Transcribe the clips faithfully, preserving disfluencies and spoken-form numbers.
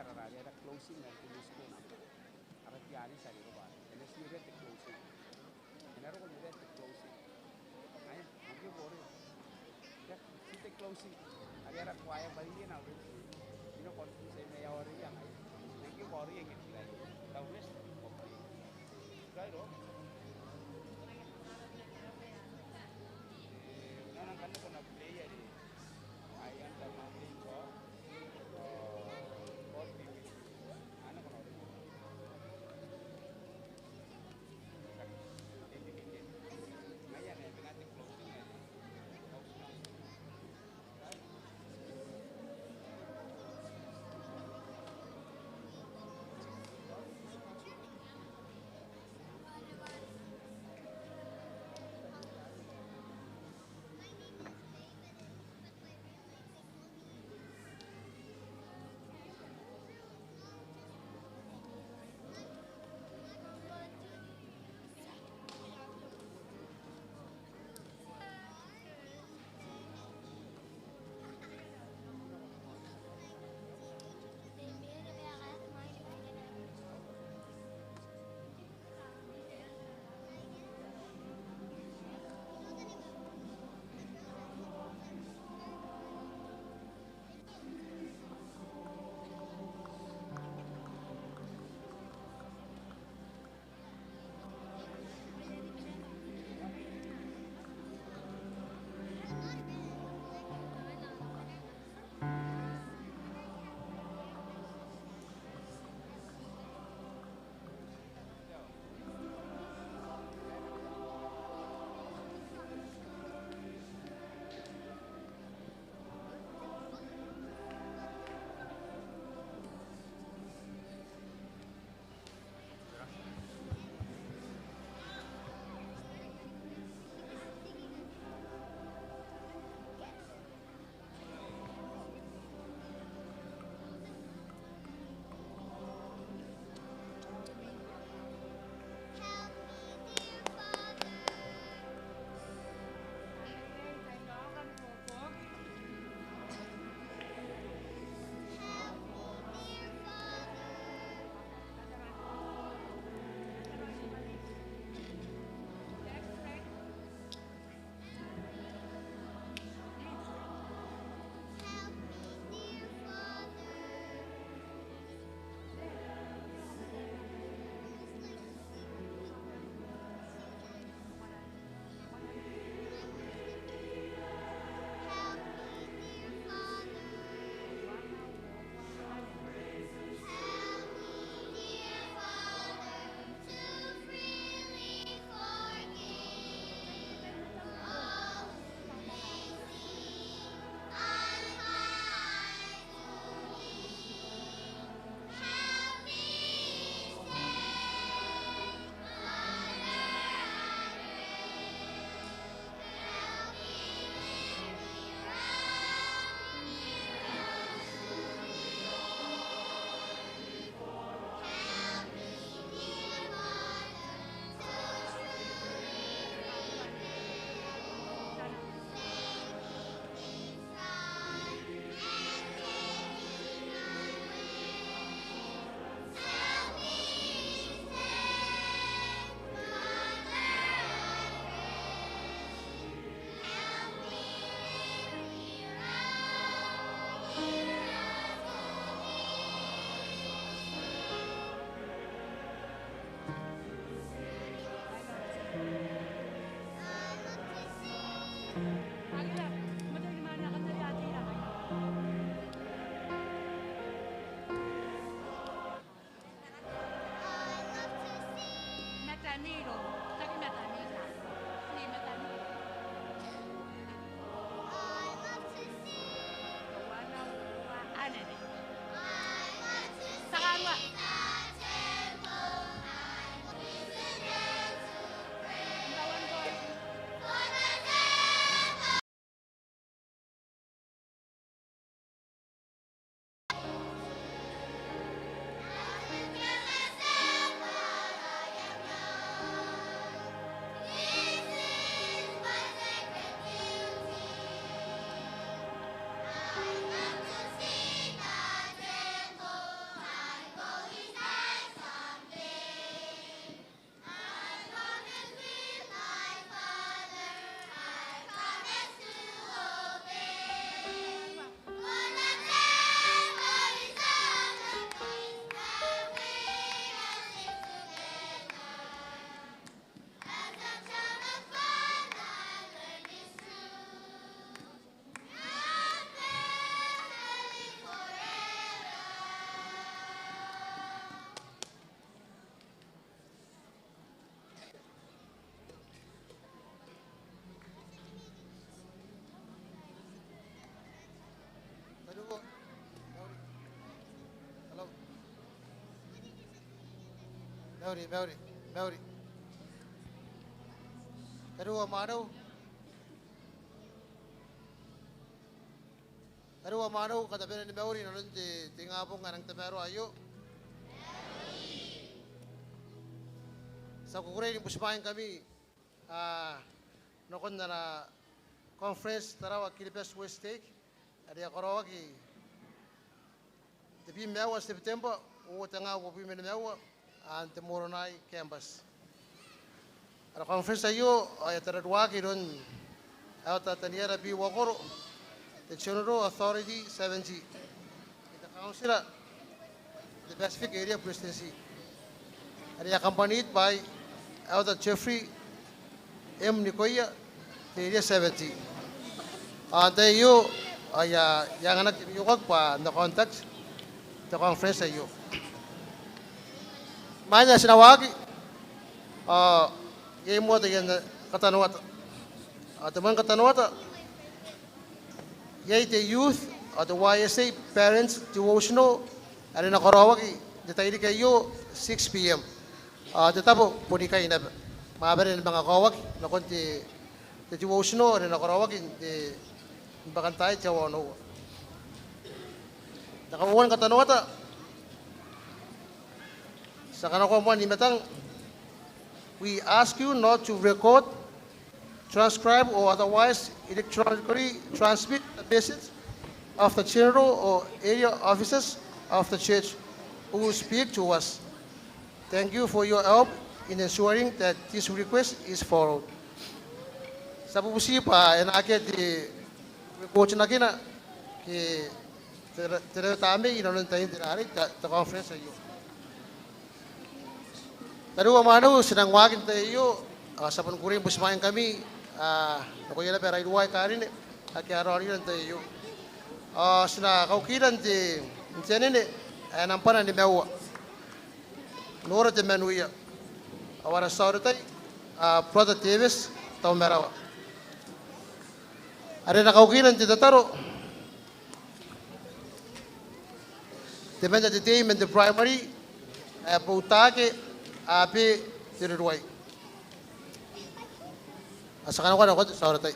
Ara, ara, ara closing are te next corner. Ara tia ni sari roba. E na ti ore te closing. E na roko n ore te closing. Ai, ngke ko ore. Ia, ti te closing. Are ara kuaea bwa are e na ore. I na confuse ma e a ore ia ngai. Ngke ko ore ngke tirai. Tau rest. Okay. Tirai ro. E, nana ngkanne ko na play are. Ai, anta ma play ko. Mataniro, taki mataniro. Ni mataniro. Takarua. Mauri, mauri, mauri. Tariu ao mwaneu. Tariu ao mwaneu, kam na bane ni mauri inanon te, te ingabong ae nang tamaroa aio. Ti a kukurei ni butimwaeingkami, a, nakon ana conference Tarawa Kiribati West Stake, are e a karaoaki tebwi ma aua September, uoua tenga uabwi ma nimaua, n te Moronai campus. Ara conference aio ao e a tararuaaki iroun Elder Taniela B. Wakolo, te General Authority seventy, te Councillor n te Pacific Area Presidency, are e accompanied by Elder Jeffrey M. Nikoia, te Area seventy. Ao n tai aio ao I a, I a anganaki te mwiokaki bwa N na conduct te conference aio. Imwain ae ti na waaki ao iai moa taian katanoata. Ao te moan katanoata, iai te youth ao te Y S A parents devotional are e na karaoaki n te tairiki aio six p.m. Ao te tabo bon ikai naba, ma a bane ni manga kaoaki nakon te, te devotional are e na karaoaki n te, n bwakantaai te aoa onoua. Te kauoua ni katanoata, ti a kanakoa moa n I-Matang. We ask you not to record, transcribe or otherwise electronically transmit the message of the General or area officers of the church who speak to us. Thank you for your help in ensuring that this request is followed. Ti a bubuti bwa e na akea te record-nakina ke te, te rawata mai inanon tain te rarei, te, te conference aio. Tariu ao mwaneu, ti nang waaki n tai aio, ao ti a bon kukurei ni butimwaeingkami, a, nakoia naba ara iruwa aika a rine ake a raonira n tai aio. Ao ti na kaukira n te, n te anene ae nambwana nimaua, Nora Temanuia, ao ara tia aoretai, a, Brother Davis Taumarawa, are e na kaukira n te tataro temanna te tei man te primary ae Boutake Abe Tereruai. Ao ti a kanakoa nakoim te tia aoretai.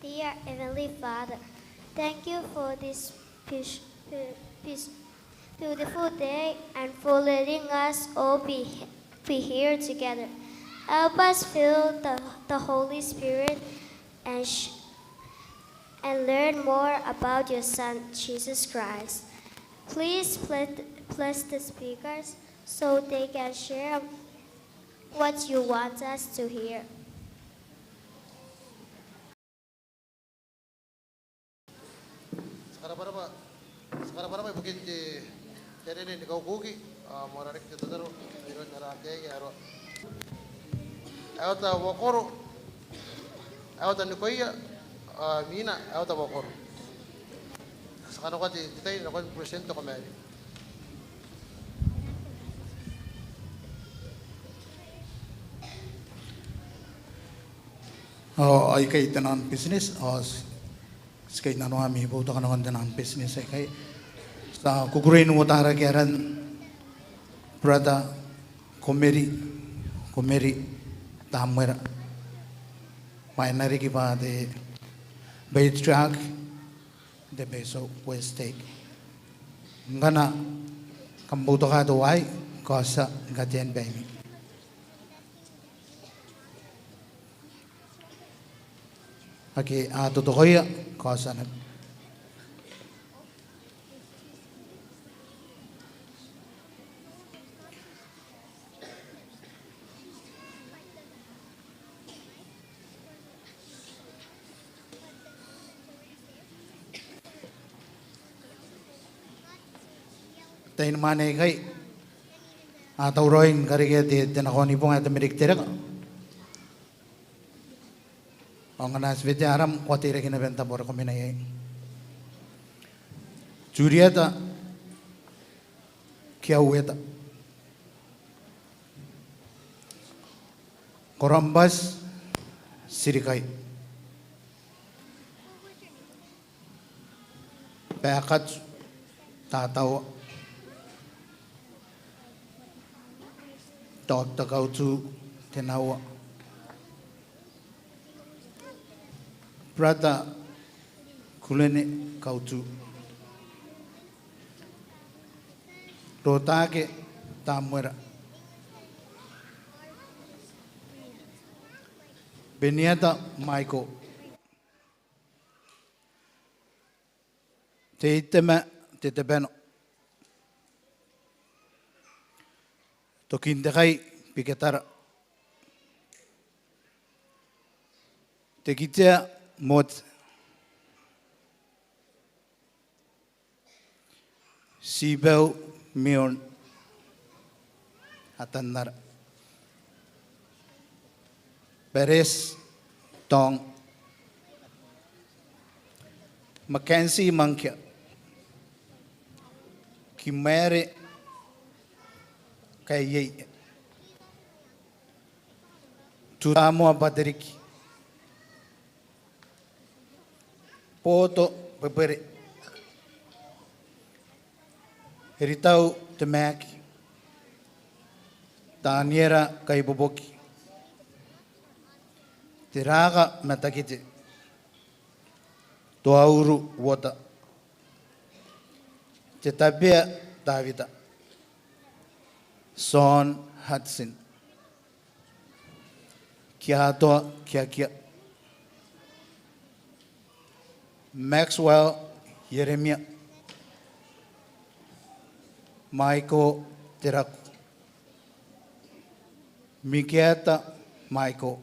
Dear Heavenly Father, thank you for this pis-, uh, pis-, Beautiful day, and for letting us all be, be here together. Help us feel the, the Holy Spirit and sh- and learn more about your Son, Jesus Christ. Please ple- bless the speakers so they can share what you want us to hear. Ti karabwarabwa, ti karabwarabwa ibukin te, te rinerine ni kaukuki, ao moarara riki te tataro iroun ara tia tei ae e a ota uakoro, e a ota nikoia, ao imwina e a ota uakoro. Ti kanakoa te, te tai nakoim President Tokomare. Ao aikai te non-business, ao ti kainnanoa ami boutoka nakon te non-business aikai. Ti a kukurei n uotaraki aran Brother Komeri, Komeri Tamwera. Bwa e na riki bwa te patriarch n te Betio West Stake. Ngkana kam boutoka teuaei, kaotia ni katean baimi. Ake a totokoia, kaotia naba. Tain mwaane aikai a tauraoi ni karekea te, te nakoanibonga ae Tameriki Tereka. Ao ngkana ti wetea aram, ko a teirake naba n tabo are ko mena iai. Julieta Kiaueta. Columbus Tirikai. Baekatu Tatawa. Doctor Kautu Tenaua. Brother Kulene Kautu. Rotake Tamwera. Beniata Michael. Teitema Tetebano. Tokintekai Biketara. Tekitea Mot. Sibau Mion. Atanara. Beres Tong. Mackenzie Mangkia. Kimere Kaiei. Tutamoa Pateriki. Boto Bebere. Eritau Temaki. Taniera Kaiboboki. Teraka Matakite. Toauru Uota. Tetabea Tavita. John Hudson. Kiatoa Kiakia. Maxwell Yeremia. Michael Teraku. Mikiata Michael.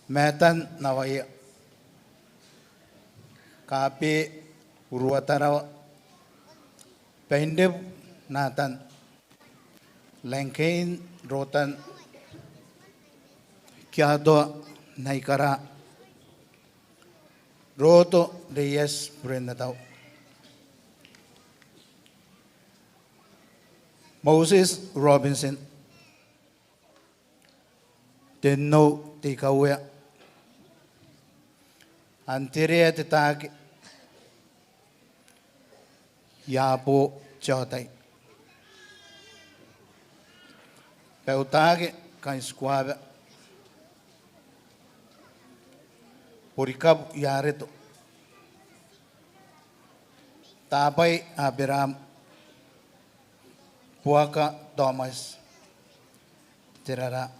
Matan Nawaia. Kabe Uruatarawa. Baindebu Nathan. Langkein Rotan. Kiatoa Naikara. Roto Reias Burenatau. Moses Robinson. Tenno Teikauea. Anterea Tetake. Iabo Tiotai. Bautake Kaintikuaba. Borikabu Iareto. Tabai Aberaam, Buaka Thomas, Terara,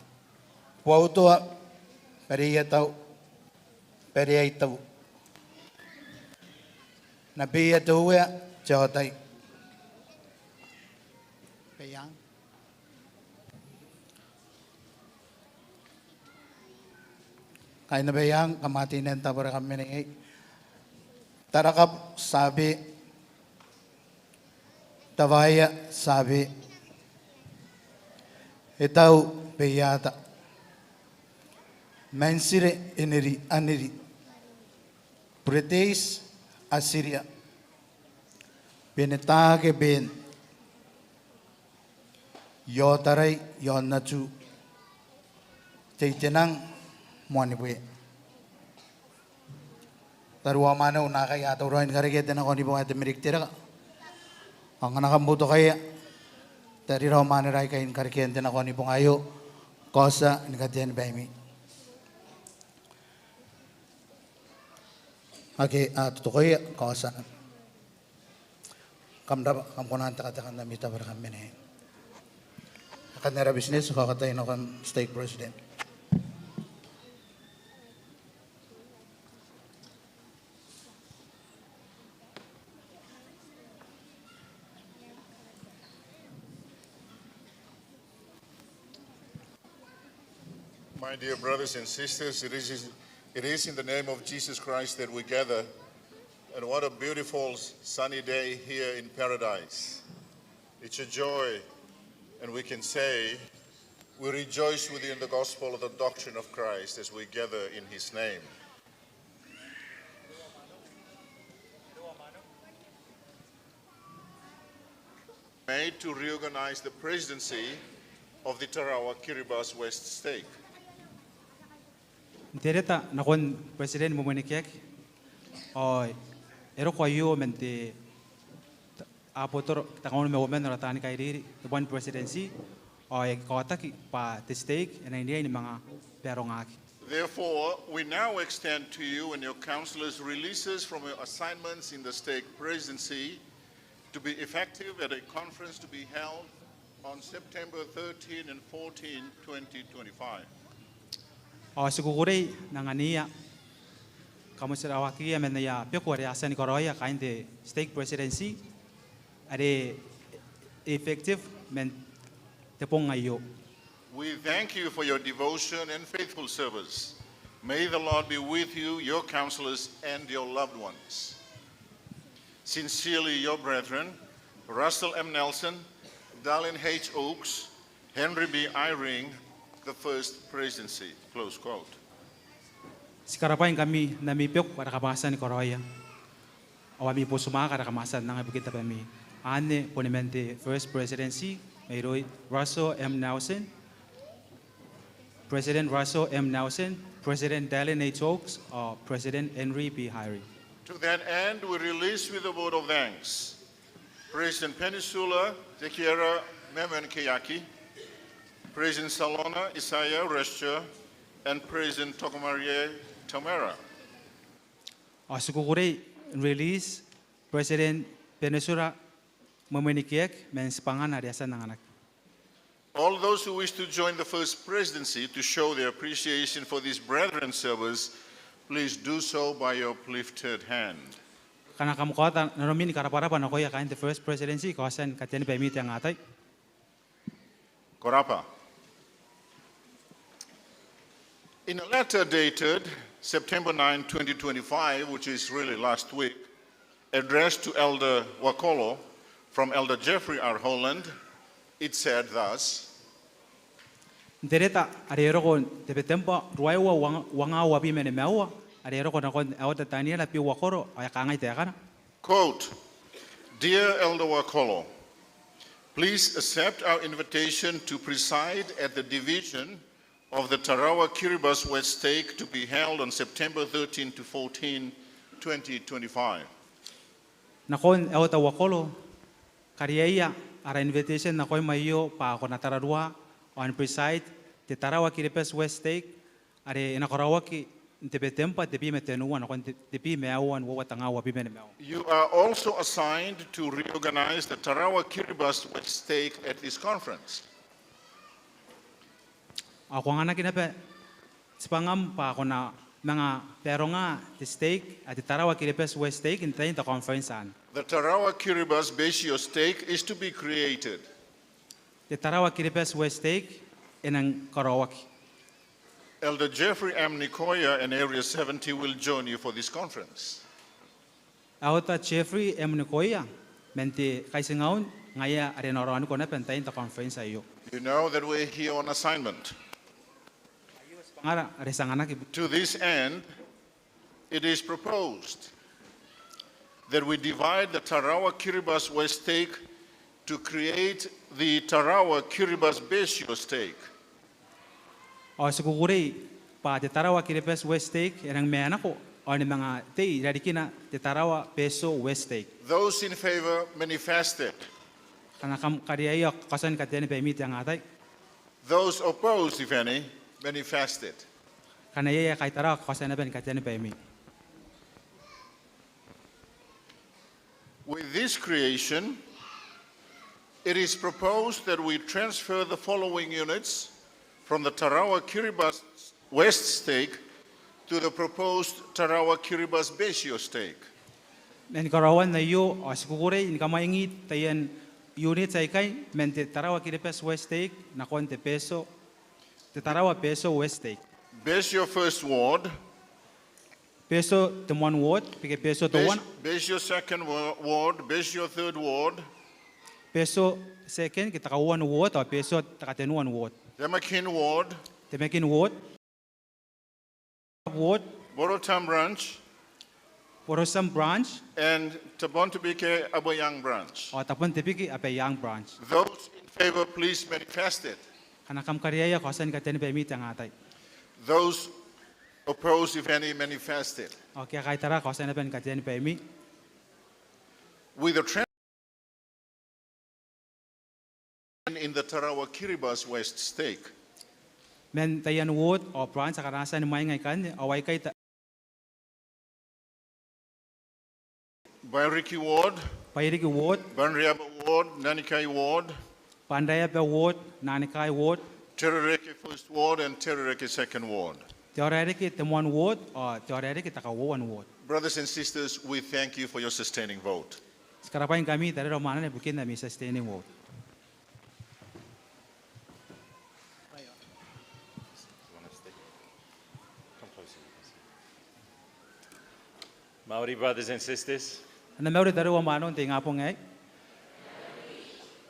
Buautoa Bareatau, Bareaitau, Nabeia Teuea Teotai. Beiang. Kaain Abaiang, kam a teimatoa n tabeka am mena iai. Tarakab Sabe, Tawaia Sabe, Etau Beiata, Mansire Eneri Aneri, Bureteiti Atiria, Benetake Ben, Iotarai Ionatu, Teitenang Moanibwe. Tariu ao mwaneu naakai a tauraoi ni karekea te nakoanibonga ae te Merekitereka, ao ngkana kam boutokaia tarira ao mwanera aikai ni karekea te nakoanibonga aio, kaotia ni katean baimi. Ake a totokoia, kaotia. Kam rabwa, kam kona n tekateka n ami tabeka am mena. Ae kan ara business, kaotia nakon stake president. My dear brothers and sisters, it is, it is in the name of Jesus Christ that we gather. And what a beautiful sunny day here in paradise. It's a joy, and we can say we rejoice with you in the gospel of the doctrine of Christ as we gather in his name. Made to reorganize the presidency of the Tarawa Kiribati West Stake. N te reta nakon President Mwemwenikeaki, ao e roko aio man te abotoro tengaun ma uoman ara taani kairiri, te one presidency, ao e kaotaki bwa te stake e na riai ni manga baarongaki. Therefore, we now extend to you and your councillors releases from your assignments in the stake presidency to be effective at a conference to be held on September thirteen and fourteen, twenty twenty-five. Ao ti kukurei n anganiia kamotirawakiia man aia beku are a tia ni karaoia kaain te stake presidency, are effective man te bong aio. We thank you for your devotion and faithful service. May the Lord be with you, your councillors, and your loved ones. Sincerely your brethren, Russell M. Nelson, Dallin H. Oaks, Henry B. Eyring, the First Presidency. Close quote. Ti karabwaingkami n ami beku are kam a tia ni karaoia, ao ami botumwaaka are kam a tia n anga ibukin tabemi. Anne boni man te First Presidency, mairoun Russell M. Nelson, President Russell M. Nelson, President Dallin H. Oaks, ao President Henry B. Eyring. To that end, we release with a vote of thanks President Peninsula Tekiera Mwemwenikeaki, President Salona Isaiah Resture, and President Tokomarie Tamera. Ao ti kukurei n release President Peninsula Mwemwenikeaki man tibwangana are e a tia n anganaki. All those who wish to join the First Presidency to show their appreciation for these brethren's service, please do so by your uplifted hand. Ngkana kam kaota nanomi ni karabwarabwa nakoia kaain te First Presidency, kaotia ni katean baimi te angaatai. Ko rabwa. In a letter dated September ninth, twenty twenty-five, which is really last week, addressed to Elder Wakolo from Elder Jeffrey R. Holland, it said thus. N te reta are e roko n Tebetembwa ruaiwa uanga, uanga uabwi ma nimaua, are e roko nakon Elder Taniela B. Wakolo, ao e kangai taekana. Quote, Dear Elder Wakolo, please accept our invitation to preside at the division of the Tarawa Kiribati West Stake to be held on September thirteen to fourteen, twenty twenty-five. Nakon Elder Wakolo, kariaia ara invitation nakoim aio bwa ko na tararua ao ni preside te Tarawa Kiribati West Stake, are e na karaoaki Tebetembwa tebwi ma tenua nakon te, tebwi ma aua n uoua tenga uabwi ma nimaua. You are also assigned to reorganize the Tarawa Kiribati West Stake at this conference. Ao ko anganaki naba tibwangam bwa ko na manga baronga te stake ae te Tarawa Kiribati West Stake n tain te conference anne. The Tarawa Kiribati Betio Stake is to be created. Te Tarawa Kiribati West Stake e nang karaoaki. Elder Jeffrey M. Nicoya and Area seventy will join you for this conference. Elder Jeffrey M. Nicoya man te Kaitingaun, ngaia are e na raoniko naba n tain te conference aio. You know that we're here on assignment. Tibwangara are ti anganaki. To this end, it is proposed that we divide the Tarawa Kiribati West Stake to create the Tarawa Kiribati Betio Stake. Ao ti kukurei bwa te Tarawa Kiribati West Stake e nang maenako ao ni manga tei i rarikina te Tarawa Betio West Stake. Those in favor manifest it. Ngkana kam kariaia, kaotia ni katean baimi te angatai. Those opposed, if any, manifest it. Ngkana iai ae kaitaraa, kaotia naba ni katean baimi. With this creation, it is proposed that we transfer the following units from the Tarawa Kiribati West Stake to the proposed Tarawa Kiribati Betio Stake. Man karaoan aio, ao ti kukurei ni kamwaingi taian unit aikai man te Tarawa Kiribati West Stake nakon te Betio, te Tarawa Betio West Stake. Betio First Ward. Betio te moan ward, ke Betio te kauoua. Betio Second Wa-, Ward, Betio Third Ward. Betio Second ke te kauoua ward, ao Betio te katenua ward. Temakin Ward. Temakin Ward. Ward. Borotam Branch. Borotam Branch. And Tabontebike Abaiang Branch. Ao Tabontebike Abaiang Branch. Those in favor, please manifest it. Ngkana kam kariaia, kaotia ni katean baimi te angatai. Those opposed, if any, manifest it. Ao ake a kaitaraa, kaotia naba ni katean baimi. With the trans- in the Tarawa Kiribati West Stake. Man taian ward ao branch akana a tia ni mwaing aikanne, ao aikai ta- Bairiki Ward. Bairiki Ward. Banraeaba Ward, Nanikai Ward. Banraeaba Ward, Nanikai Ward. Terereke First Ward and Terereke Second Ward. Te Aorareke te moan ward, ao Te Aorareke te kauoua ward. Brothers and sisters, we thank you for your sustaining vote. Ti karabwaingkami tarira mwaanera ibukin ami sustaining vote. Mauri, brothers and sisters. Kam na mauri tariu ao mwaneu n te ingabong aei.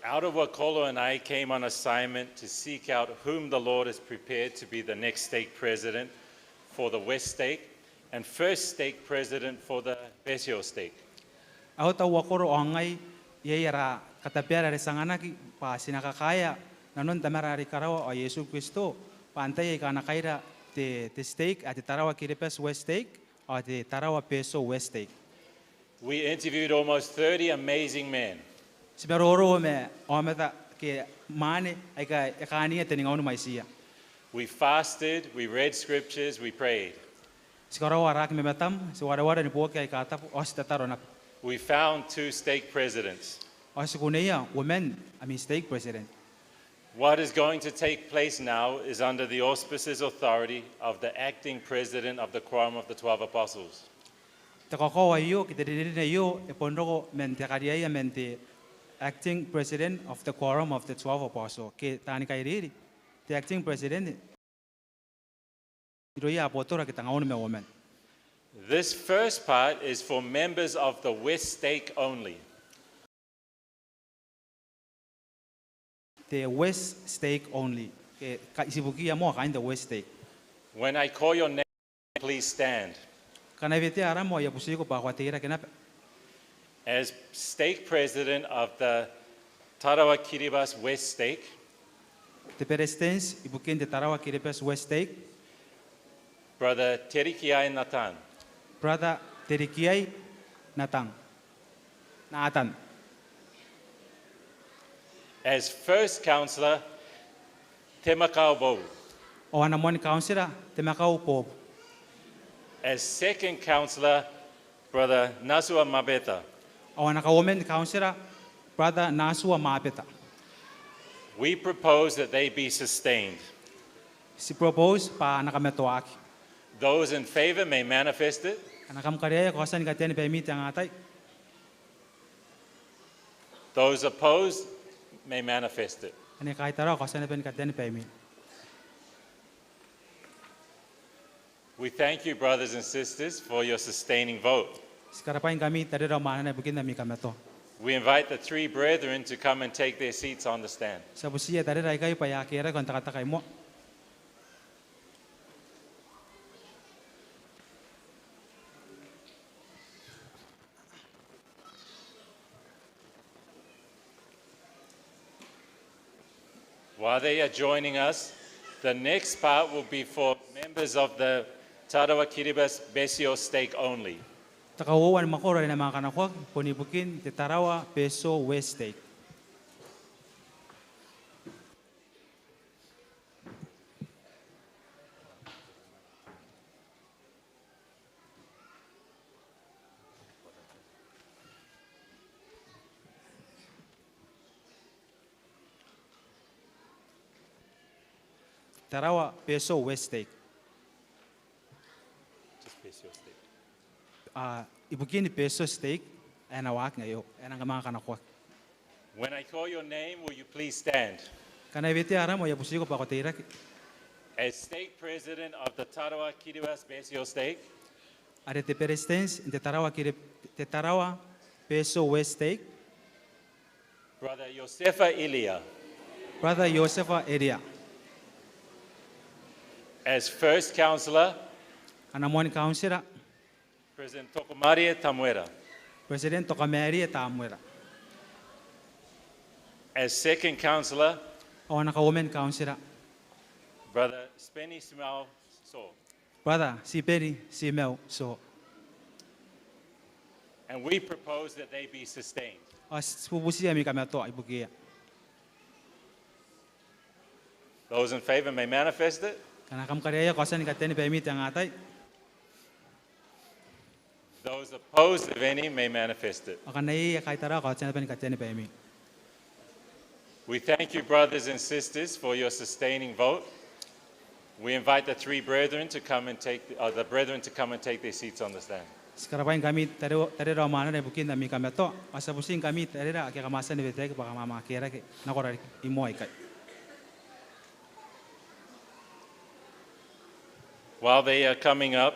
Elder Wakolo and I came on assignment to seek out whom the Lord has prepared to be the next stake president for the West Stake and first stake president for the Betio Stake. Elder Wakolo ao ngai, iai ara katabeara are ti anganaki bwa ti na kakaea nanon Tamara are i karawa ao Iesu Kristo bwa antai aika a na kaira te, te stake ae te Tarawa Kiribati West Stake ao te Tarawa Betio West Stake. We interviewed almost thirty amazing men. Ti maroro ma aomata ke mwaane aika e kaania tengaun mwaitiia. We fasted, we read scriptures, we prayed. Ti karaoa ara aki mamatam, ti wareware ni booki aika tabu, ao ti tataro naba. We found two stake presidents. Ao ti kuneia uoman ami stake president. What is going to take place now is under the auspices authority of the acting president of the Quorum of the Twelve Apostles. Te kakao aio ke te rinerine aio e bon roko man te kariaia man te acting president of the Quorum of the Twelve Apostles, ke taani kairiri, te acting president irouia abotoro ake tengaun ma uoman. This first part is for members of the West Stake only. Te West Stake only. Ke, ka, itibukiia moa kaain te West Stake. When I call your name, please stand. Ngkana I wetea aram ao I a butiiko bwa ko a teirake naba. As stake president of the Tarawa Kiribati West Stake, te beretitenti ibukin te Tarawa Kiribati West Stake. Brother Terikiai Nathan. Brother Terikiai Nathan. Nathan. As first councillor, Temakau Bobu. Ao ana moan councillor, Temakau Bobu. As second councillor, Brother Nasua Mabeta. Ao ana kauoman ni kauntira, Brother Nasua Mabeta. We propose that they be sustained. Ti propose bwa a na kamatoaki. Those in favour may manifest it. Ane kam kariaia, ko a tia ni katean baimi n te angaatai. Those opposed may manifest it. Ane kaitara, ko a tia naba ni katean baimi. We thank you, brothers and sisters, for your sustaining vote. Ti karabwaingkami tarira ao mwanera ibukin ami kamatoa. We invite the three brethren to come and take their seats on the stand. Ti a butiia tarira aikai bwa e a kerake ao n tekateka i moa. While they are joining us, the next part will be for members of the Tarawa Kiribati Betio Stake only. Te kauoua ni mwakoro are e na manga kanakoaki bon ibukin te Tarawa Betio West Stake. Tarawa Betio West Stake. Just Betio Stake. A, ibukin Betio Stake, e na waaki ngaia, e na manga kanakoaki. When I call your name, will you please stand? Ngkana I wetea aram ao I a butiko bwa ko teirake. As stake president of the Tarawa Kiribati Betio Stake. Are te beretitenti n te Tarawa Kiri-, te Tarawa Betio West Stake. Brother Iosefa Elia. Brother Iosefa Elia. As first councillor. Ana moani kauntira. President Tokomarie Tamuera. President Tokomarie Tamuera. As second councillor. Ao ana kauoman ni kauntira. Brother Sipeni Simau Soo. Brother Sipeni Simau Soo. And we propose that they be sustained. Ao ti bubuti ami kamatoa ibukiia. Those in favour may manifest it. Ngkana kam kariaia, ko a tia ni katean baimi n te angaatai. Those opposed, if any, may manifest it. Ao ngkana iai ae kaitara, ko a tia naba ni katean baimi. We thank you, brothers and sisters, for your sustaining vote. We invite the three brethren to come and take, uh, the brethren to come and take their seats on the stand. Ti karabwaingkami tare-, tarira ao mwanera ibukin ami kamatoa, ao ti a butingkami tarira ake kam a tia ni weteaki bwa kam a manga kerake nako rariki i moa ikai. While they are coming up,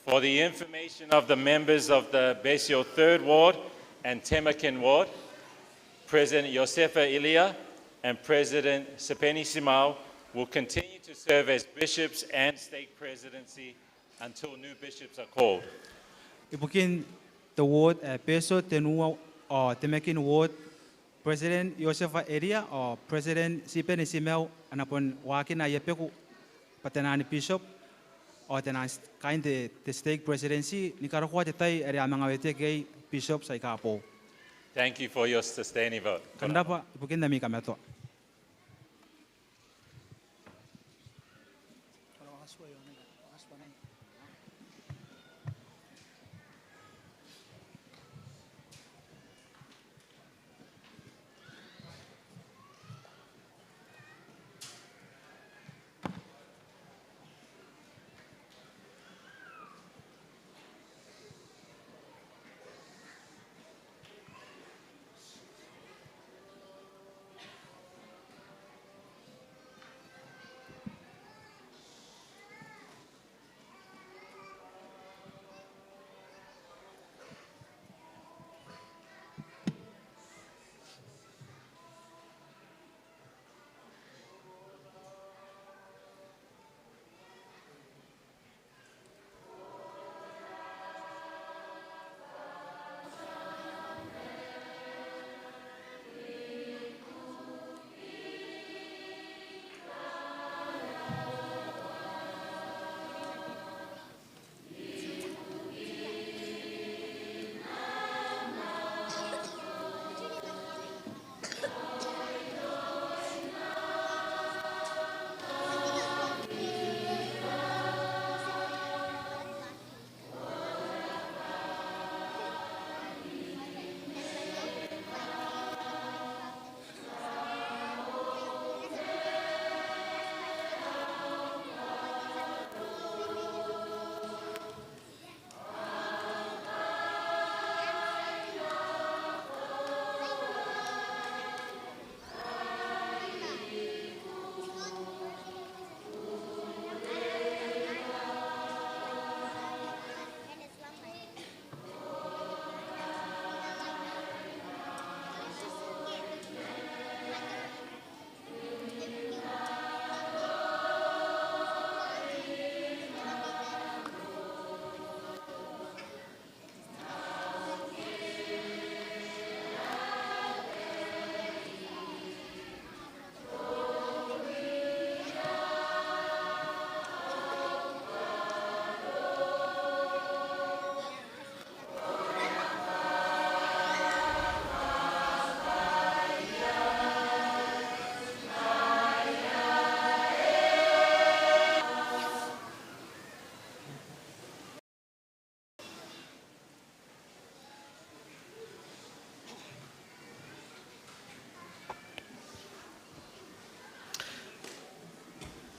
for the information of the members of the Betio Third Ward and Temakin Ward, President Iosefa Elia and President Sipeni Simau will continue to serve as bishops and stake presidency until new bishops are called. Ibukin te ward, e, Betio tenua ao Temakin Ward, President Iosefa Elia ao President Sipeni Simau a na bon waakina aia beku bwa taian bishop ao taian kaain te, te stake presidency ni karokoa te tai are a manga weteaki iai bishops aika boou. Thank you for your sustaining vote. Kam rabwa ibukin ami kamatoa.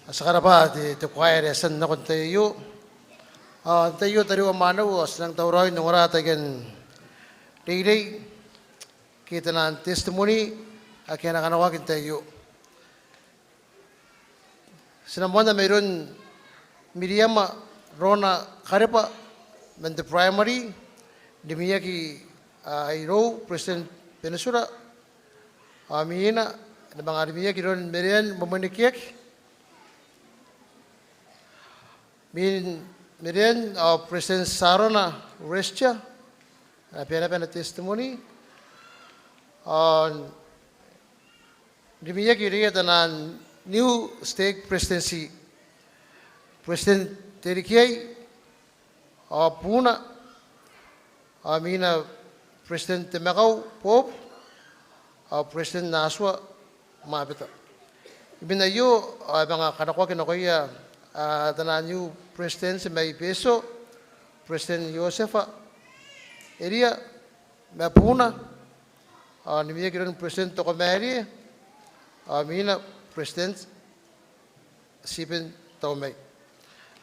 Ti a karabwa te, te kuaea are e a tia n nako n tai aio. Ao n tai aio tariu ao mwaneu, ao ti nang tauraoi n ongora taian reirei ke taian testimony ake a na kanakoaki n tai aio. Ti na moana mairoun Miriama Rona Karebwa man te Primary, rimwiaki, a, irou President Peninsula, ao imwina e na manga rimwiaki iroun Merean Mwemwenekiaki, imwin Merean ao President Sarona Restia, a, bane bane ana testimony, ao rimwiaki irouia taian new stake presidency, President Terikiai ao buuna, ao imwina President Temakau Pope, ao President Natua Mwabeta. Imwin aio, ao e manga kanakoaki nakoia, a, taian new presidency mai Betio, President Iosefa Eria, ma buuna, ao rimwiaki iroun President Tokomarie, ao imwina President Stephen Taumai.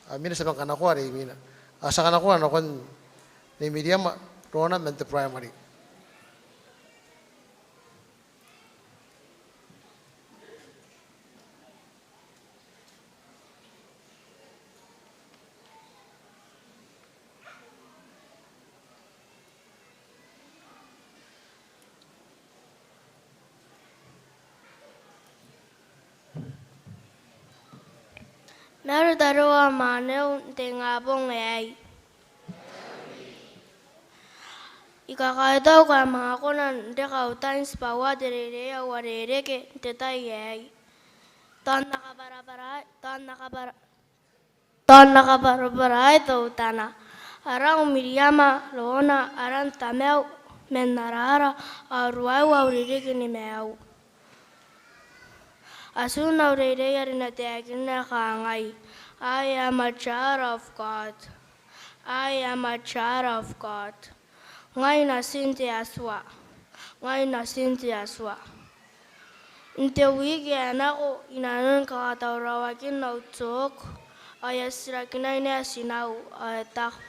Ao imwina ti a manga kanakoa are imwina. Ao ti a kanakoa nakon Nei Miriama Rona man te Primary. Mauri tariu ao mwaneu n te ingabong aei. I kakaitau ngkai I a manga kona n reke au tai n tibwaua te reirei ae uarereke n te tai aei. Tao N na kabwarabwaraai, tao N na kabwara- Tao N na kabwarabwaraai teutana. Arau Miriama Rona, aran tamau Menarara, ao ruaiu au ririki ni maiu. Atun au reirei are e na taekinna ae kangai: I am a child of God. I am a child of God. Ngai natin te Atua. Ngai natin te Atua. N te wiki ae nako, inanon kakatauraoakin au talk, ao e a titirakinai naba tinau, ao e taku: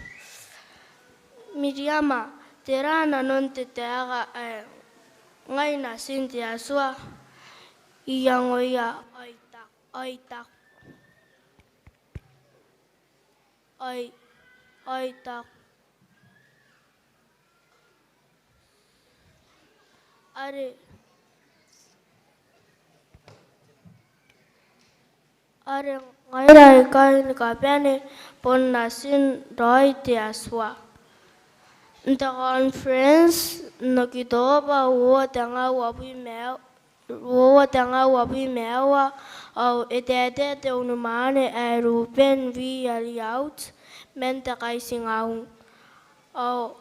Miriama, tera nanon te taeka ae ngai natin te Atua? I iangoia, ao I taku, ao I taku, ao I, ao I taku: Are, are ngaira aikai ni kabane bon natin raoi te Atua. N te conference n Okitoba uoua tenga uabwi ma ua, uoua tenga uabwi ma ua, ao e taetae te unimwaane ae Ruben V. Eliot man te Kaitingaun. Ao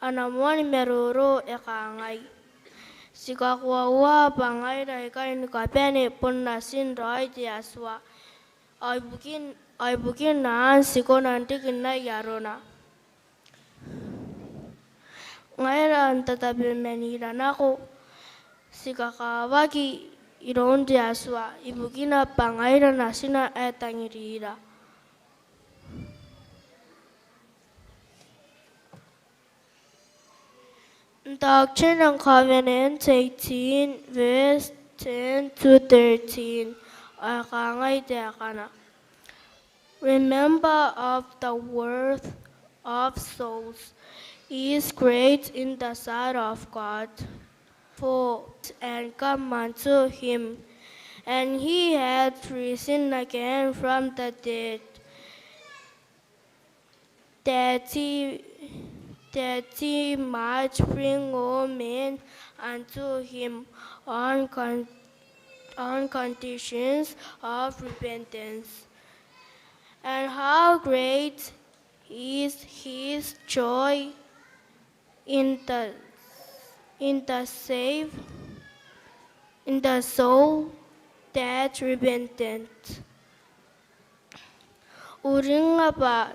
ana moan maroro e kangai: Ti kakoaua bwa ngaira aikai ni kabane bon natin raoi te Atua. Ao ibukin, ao ibukin anne ti kona n riki n ai arona. Ngaira n tatabemanira nako, ti kakawaki iroun te Atua ibukina bwa ngaira natina ae tangirira. N Doctrine and Covenants eighteen, verse ten to thirteen, ao e kangai taekana: Remember of the worth of souls is great in the sight of God. For and come unto him, and he hath risen again from the dead, that he, that he might bring all men unto him on con-, on conditions of repentance. And how great is his joy in the, in the save, in the soul that repenteth. Uringnga bwa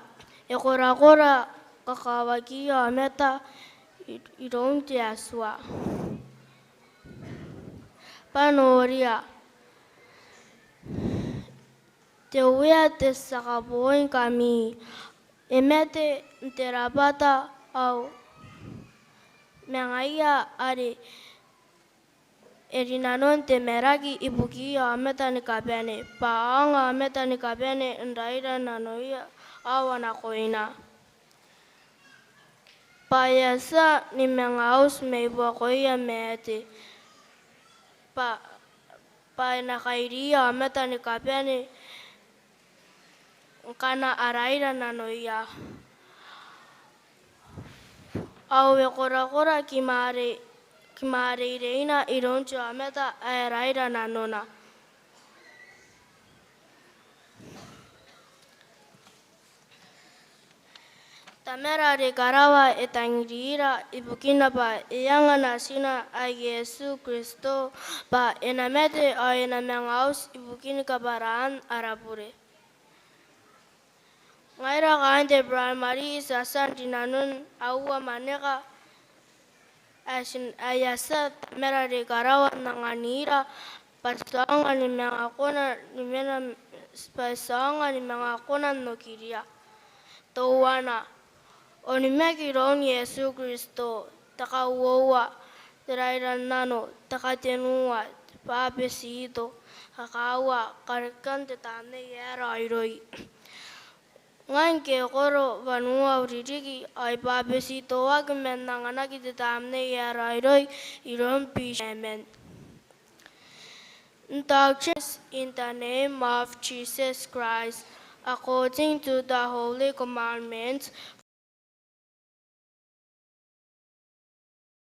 e korakora kakawakiia aomata i-, iroun te Atua. Bwa noria, Te Uea te tia kaboingkami, e mate n te rabwata ao ma ngaia are e rinanon te maraki ibukiia aomata ni kabane, bwa a aonga aomata ni kabane n raira nanoia ao a nakoina. Bwa e a tia ni manga auti mai buakoia maate, bwa, bwa e na kairiia aomata ni kabane ngkana a raira nanoia. Ao e korakora kimwarei-, kimwareireina iroun te aomata ae raira nanona. Tamara are i karawa e tangirira ibukina bwa e anga Natina ae Iesu Kristo bwa e na mate ao e na manga auti ibukin kabwaraan ara bure. Ngaira kaain te Primary ti a tia n rinanon aua mwaneka ae ti n, ae ti a tia Tamara are i karawa n anganira bwa ti aonga ni manga kona ni mena, bwa ti aonga ni manga kona n okiria. Teuana, onimaki iroun Iesu Kristo. Te kauoua, te rairannano. Te katenua, te bwabetito. Kakaua, karekean te Tamnei ae Raoiroi. Ngai ngke I koro wanua au ririki ao I bwabetitoaki man anganaki te Tamnei ae Raoiroi iroun Bishop Simon. Doctrines. In the name of Jesus Christ, according to the holy commandments,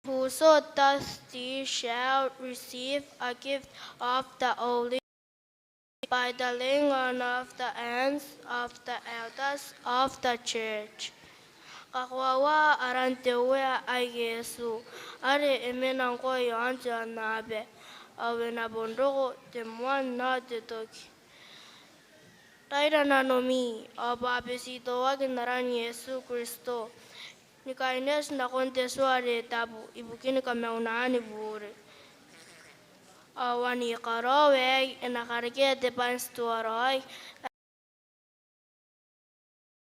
whoso does this shall receive a gift of the Holy Spirit by the laying on of the hands of the elders of the church. Kakoaua aran te Uea ae Iesu, are e mena ngkoa i aon te aonnaba, ao e na bon roko te moan ao te toki. Raira nanomi, ao bwabetitoaki n aran Iesu Kristo, ni kaineti nakon te tua are tabu, ibukin kamaunaan bure. Ao ani karaoa aei e na karekea te bwai n tuaraoi ae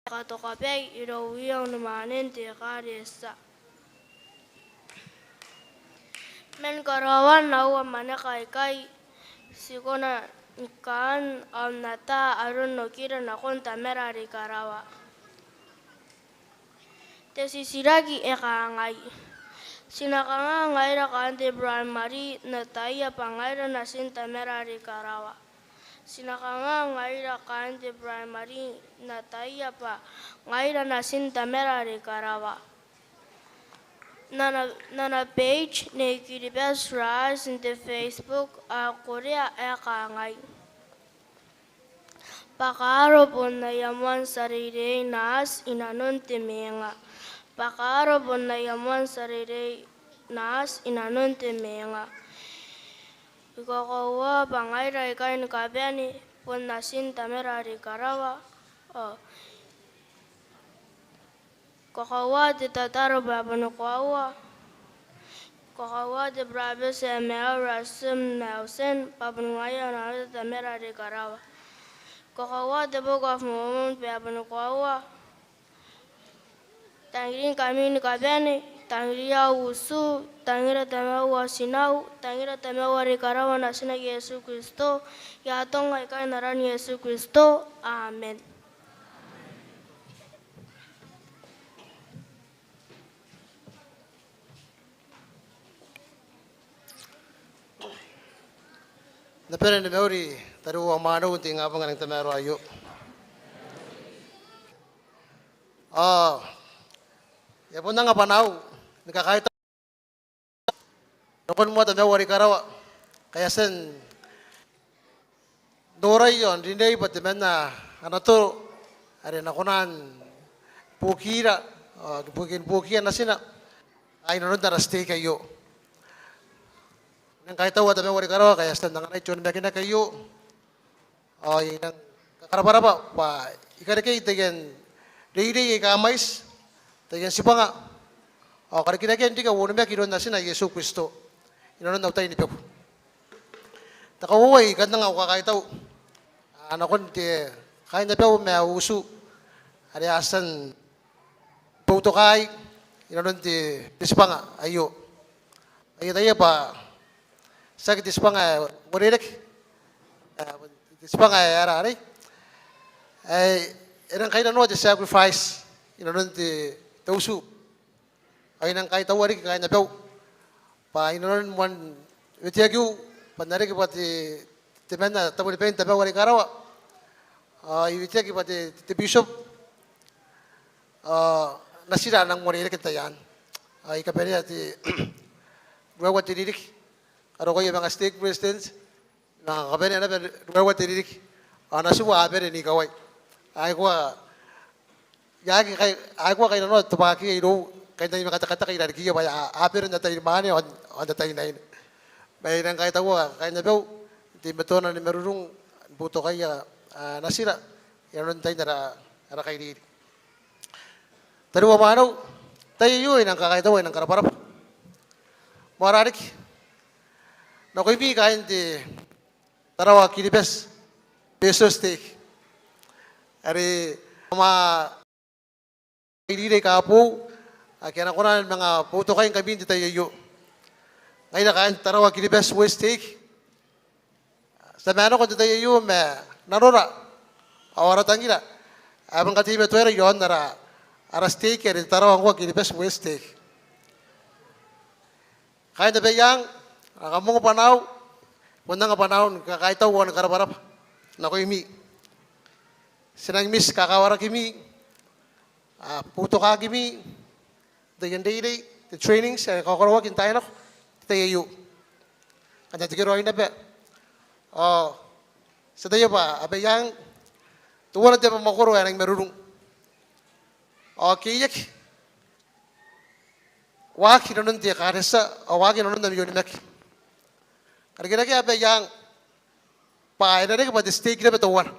katokabai irouia unimwaanen te Ekaretia. Man karaoan aua mwaneka aikai, ti kona ni kaan ao n ata aron okira nakon Tamara are i karawa. Te titiraki e kangai: Ti na kanga ngaira kaain te Primary n ataia bwa ngaira natin Tamara are i karawa? Ti na kanga ngaira kaain te Primary n ataia bwa ngaira natin Tamara are i karawa? N ana, n ana page Nei Kiribati Rise n te Facebook, ao korea ae kangai: Bwa kaaro bon aia moan tia reirei Naati i nanon te mwenga. Bwa kaaro bon aia moan tia reirei Naati i nanon te mwenga. I kakoaua bwa ngaira aikai ni kabane bon natin Tamara are i karawa. Ao I kakoaua te tataro bwa e boni koaua. I kakoaua te burabeti ae maiu Russell M. Nelson bwa bon ngaia ana aomata Tamara are i karawa. I kakoaua te Book of Mormon bwa e boni koaua. I tangiringkami ni kabane, I tangiria au utu, I tangira tamau ao tinau, I tangira Tamau are i karawa, Natina Iesu Kristo. I atonga aikai n aran Iesu Kristo. Amen. Kam na bane ni mauri tariu ao mwaneu n te ingabong ae e nang tamaroa aio. Ao e a bon anga bwanaau ni kakaitau nakon moa Tamau are i karawa ngkai e a tia n norai ao n rinei bwa temanna ana toro are e na kona ni buokira, ao ni buoki, ni buokiia natina i nanon ara stake aio. I nang kaitaua Tamau are i karawa ngkai e a tia n anganai te onimakinaki aio. Ao I nang kakarabwarabwa bwa I karekei taian reirei aika mwaiti, taian tibwanga ao karikirakean riki au onimaki iroun Natina Iesu Kristo i nanon au tai ni beku. Te kauoua, I kan anga au kakaitau nakon te kainabau ma utu are a tia n boutokai inanon te, te tibwanga aio. Aio tao bwa tiaki te tibwanga ae uarereke, ae te tibwanga ae ara arei, ae e rang kainnanoa te sacrifice inanon te, te utu. Ao I nang kaitaua riki kainabau bwa inanon moan weteakiu bwa N na reke bwa te, temanna tabonibain tabau are i karawa. Ao I weteaki bwa te, te, te bishop, ao natira a nang uarereke n te tai anne. Ao I kabanea te ruaiwa te ririki, karokoia manga stake president, ma kabanea naba ruaiwa te ririki. Ao natiu a bane n ikawai. Aikoa, I aki kai, aikoa kainnanoa te tobwakiia irou, kaintangi ma katekateka irarikiia bwa a, a bane n ataia mwaane ao n, ao n ataia aine. Ma I nang kaitaua kainabau n teimatoana ni marurung ni boutokaia, a, natira inanon tain ara, ara kairiri. Tariu ao mwaneu, n te tai aio I nang kakaitaua, I nang karabwarabwa moarara riki nakoimi kaain te Tarawa Kiribati Betio Stake are kam a kairiri aika boou ake a na kona ni manga boutokaingkami n te tai aio. Ngaira kaain Tarawa Kiribati West Stake, ti a mena nako n te tai aio ma nanora ao ara tangira ae bon kateimatoaira iaon ara, ara stake are Tarawa ngkoa Kiribati West Stake. Kaain Abaiang, a, kam ongo bwanaau, bon anga bwanaau ni kakaitau ao ni karabwarabwa nakoimi. Ti nang miss kakawarakimi, a, boutokakimi n taian reirei, te trainings ae kakaraoaki n taai nako n te tai aio. Kam na tekeraoi naba. Ao ti ataia bwa Abaiang teuana te abamwakoro ae rangi ni marurung ao keiaki, waaki inanon te ekaretia ao waaki inanon ami onimaki. Karikirakean Abaiang bwa e na reke bwa te stake naba teuana.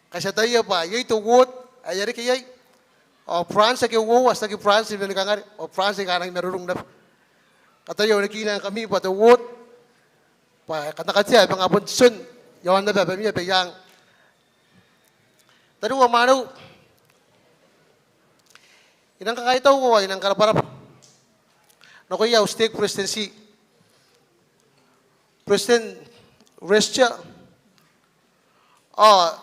Ngkai ti ataia bwa iai te ward ae e a reke iai, ao branch ake uoua, tiaki branch ni manikangare, ao branch aika a rangi ni marurung naba. Kataia onekinaangkami bwa te ward, bwa kam na katea ae manga bon tion iaon naba abami Abaiang. Tariu ao mwaneu, I nang kakaitau ao I nang karabwarabwa nakoia au stake presidency, President Restia, ao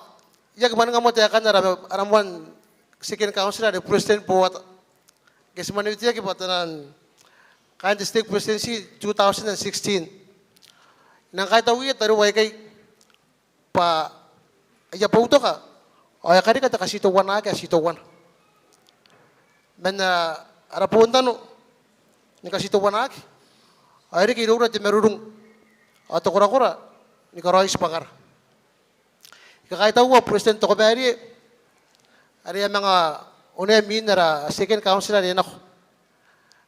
I aki mwaninga moa taekan ara, ara moan second councillor are President Bowata. Ngke ti mwaneweteaki bwa taian kaain te stake presidency two thousand and sixteen, I nang kaitauia tariu aikai bwa aia boutoka ao e a karika te katiteuanaaki ae ti teuana. Man ara, ara boon nano ni katiteuanaaki ao e reke iroura te marurung ao te korakora ni karaoi tibwangara. I kakaitaua President Tokomaarie are e a manga onea mwin ara second councillor are nako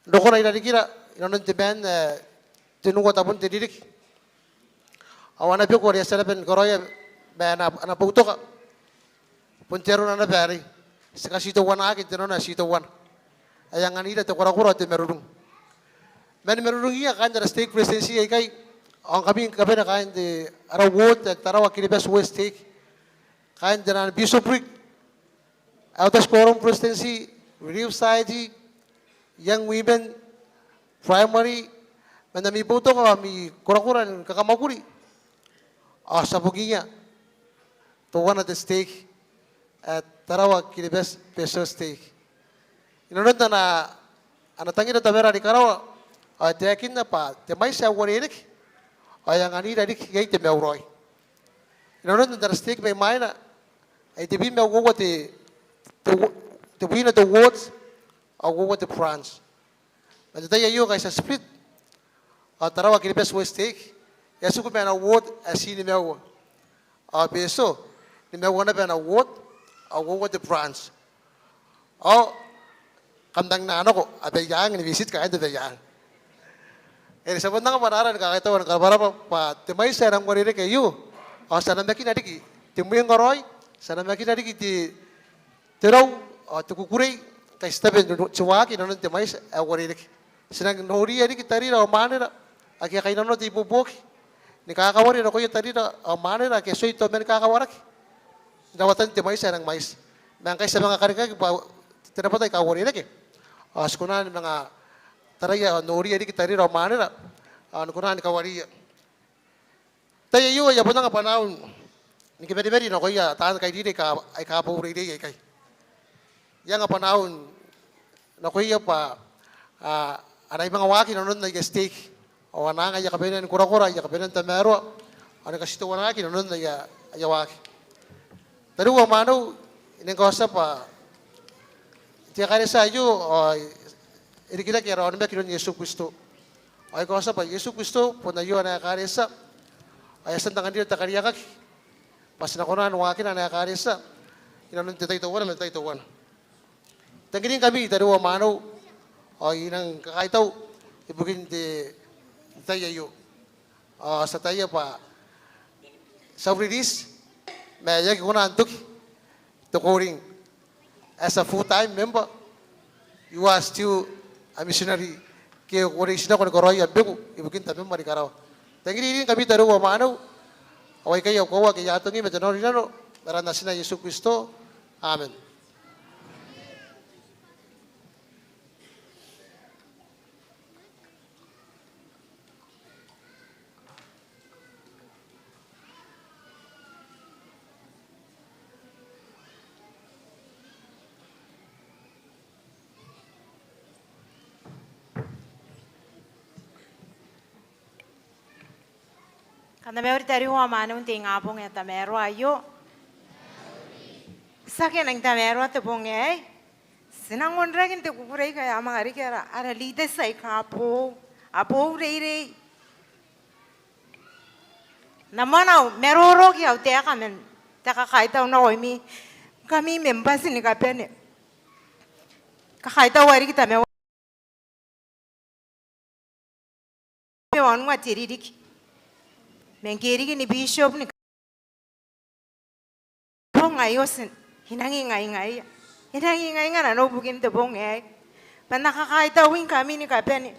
n rokona i rarikira inanon te maan ae tenua tabun te ririki. Ao ana beku are e a tia naba ni karaoia ma ana, ana boutoka bon te arona naba arei, ti katiteuanaaki n te nano ae ti teuana ae e anganira te korakora ao te marurung. Man marurungia kaain ara stake presidency aikai, ao ngkami ni kabane kaain te, ara ward ae Tarawa Kiribati West Stake, kaain te nano bishopric, Elders Quorum Presidency, Relief Society, Young Women, Primary, man ami boutoka ao ami korakora ni kakamwakuri, ao ti a bungia teuana te stake ae Tarawa Kiribati Betio Stake. Inanon ana, ana tangira Tawera are i karawa ao e taekinna bwa te mwaiti ae uarereke ao e anganira riki iai te maiuraoi. Inanon ara stake mai mwaina ae tebwi ma uoua te, te, tebwina te ward ao uoua te branch. Man te tai aio ngkai ti a split ao Tarawa Kiribati West Stake e a tiku ma ana ward ae ti nimaua, ao Betio nimaua naba ana ward ao uoua te branch. Ao kam nang na nako Abaiang ni visit kaain Abaiang. Are ti a bon anga bwanaara ni kakaitau ao ni karabwarabwa bwa te mwaiti ae rang uarereke aio ao ti a namakina riki te mwengaraoi, ti a namakina riki te, te rau ao te kukurei ngkai ti tabe n, n, ti waaki inanon te mwaiti ae uarereke. Ti nang noria riki tarira ao mwanera ake a kainnanoa te ibuobuoki ni kakawari nakoia tarira ao mwanera ake a tioi tao man kakawaraki n rawatan te mwaiti ae e nang mwaiti. Ma ngkai ti a manga karikaki bwa te rabwata aika uarereke ao ti kona ni manga taraia ao noria riki tarira ao mwanera ao ni kona ni kawariia. Tai aio I a bon anga bwanaau ni kamaremare nakoia taan kairiri aika, aika boou reirei aikai. I anga bwanaau nakoia bwa a, a na manga waaki inanon aia stake ao a na anga aia kabanean korakora, aia kabanean tamaroa ao ni katiteuanaaki inanon aia, aia waaki. Tariu ao mwaneu, I nang kaotia bwa te ekaretia aio ao e rikirake ara onimaki iroun Iesu Kristo. Ao I kaotia bwa Iesu Kristo bon aio ana ekaretia ao e a tia n anganira te kariaiakaki bwa ti na kona ni waakina ana ekaretia inanon te tai teuana ma te tai teuana. I tangiringkami tariu ao mwaneu ao I nang kakaitau ibukin te tai aio. Ao ti ataia bwa ti a release ma e aki kona n toki te calling as a full time member. You are still a missionary ke ko reitinako ni karaoia am beku ibukin Tamam are i karawa. I tangiringkami tariu ao mwaneu ao aikai au koaua ake I a atongi ma te nanorinano n aran Natina Iesu Kristo. Amen. Kam na mauri tariu ao mwaneu n te ingabong ae tamaroa aio. Tiaki e nang tamaroa te bong aei. Ti nang onrake n te kukurei ae a manga riki ara, ara leaders aika boou, a boou reirei. N na moana au maroro ke au taeka man te kakaitau nakoimi ngkami members ni kabane. Kakaitau ae riki tamaroa ma wanua te ririki ma ngke riki ni bishop ni bong aio ti, I nang ingaingaia, I nang ingainga nanou ibukin te bong aei bwa N na kakaitaui ngkami ni kabane.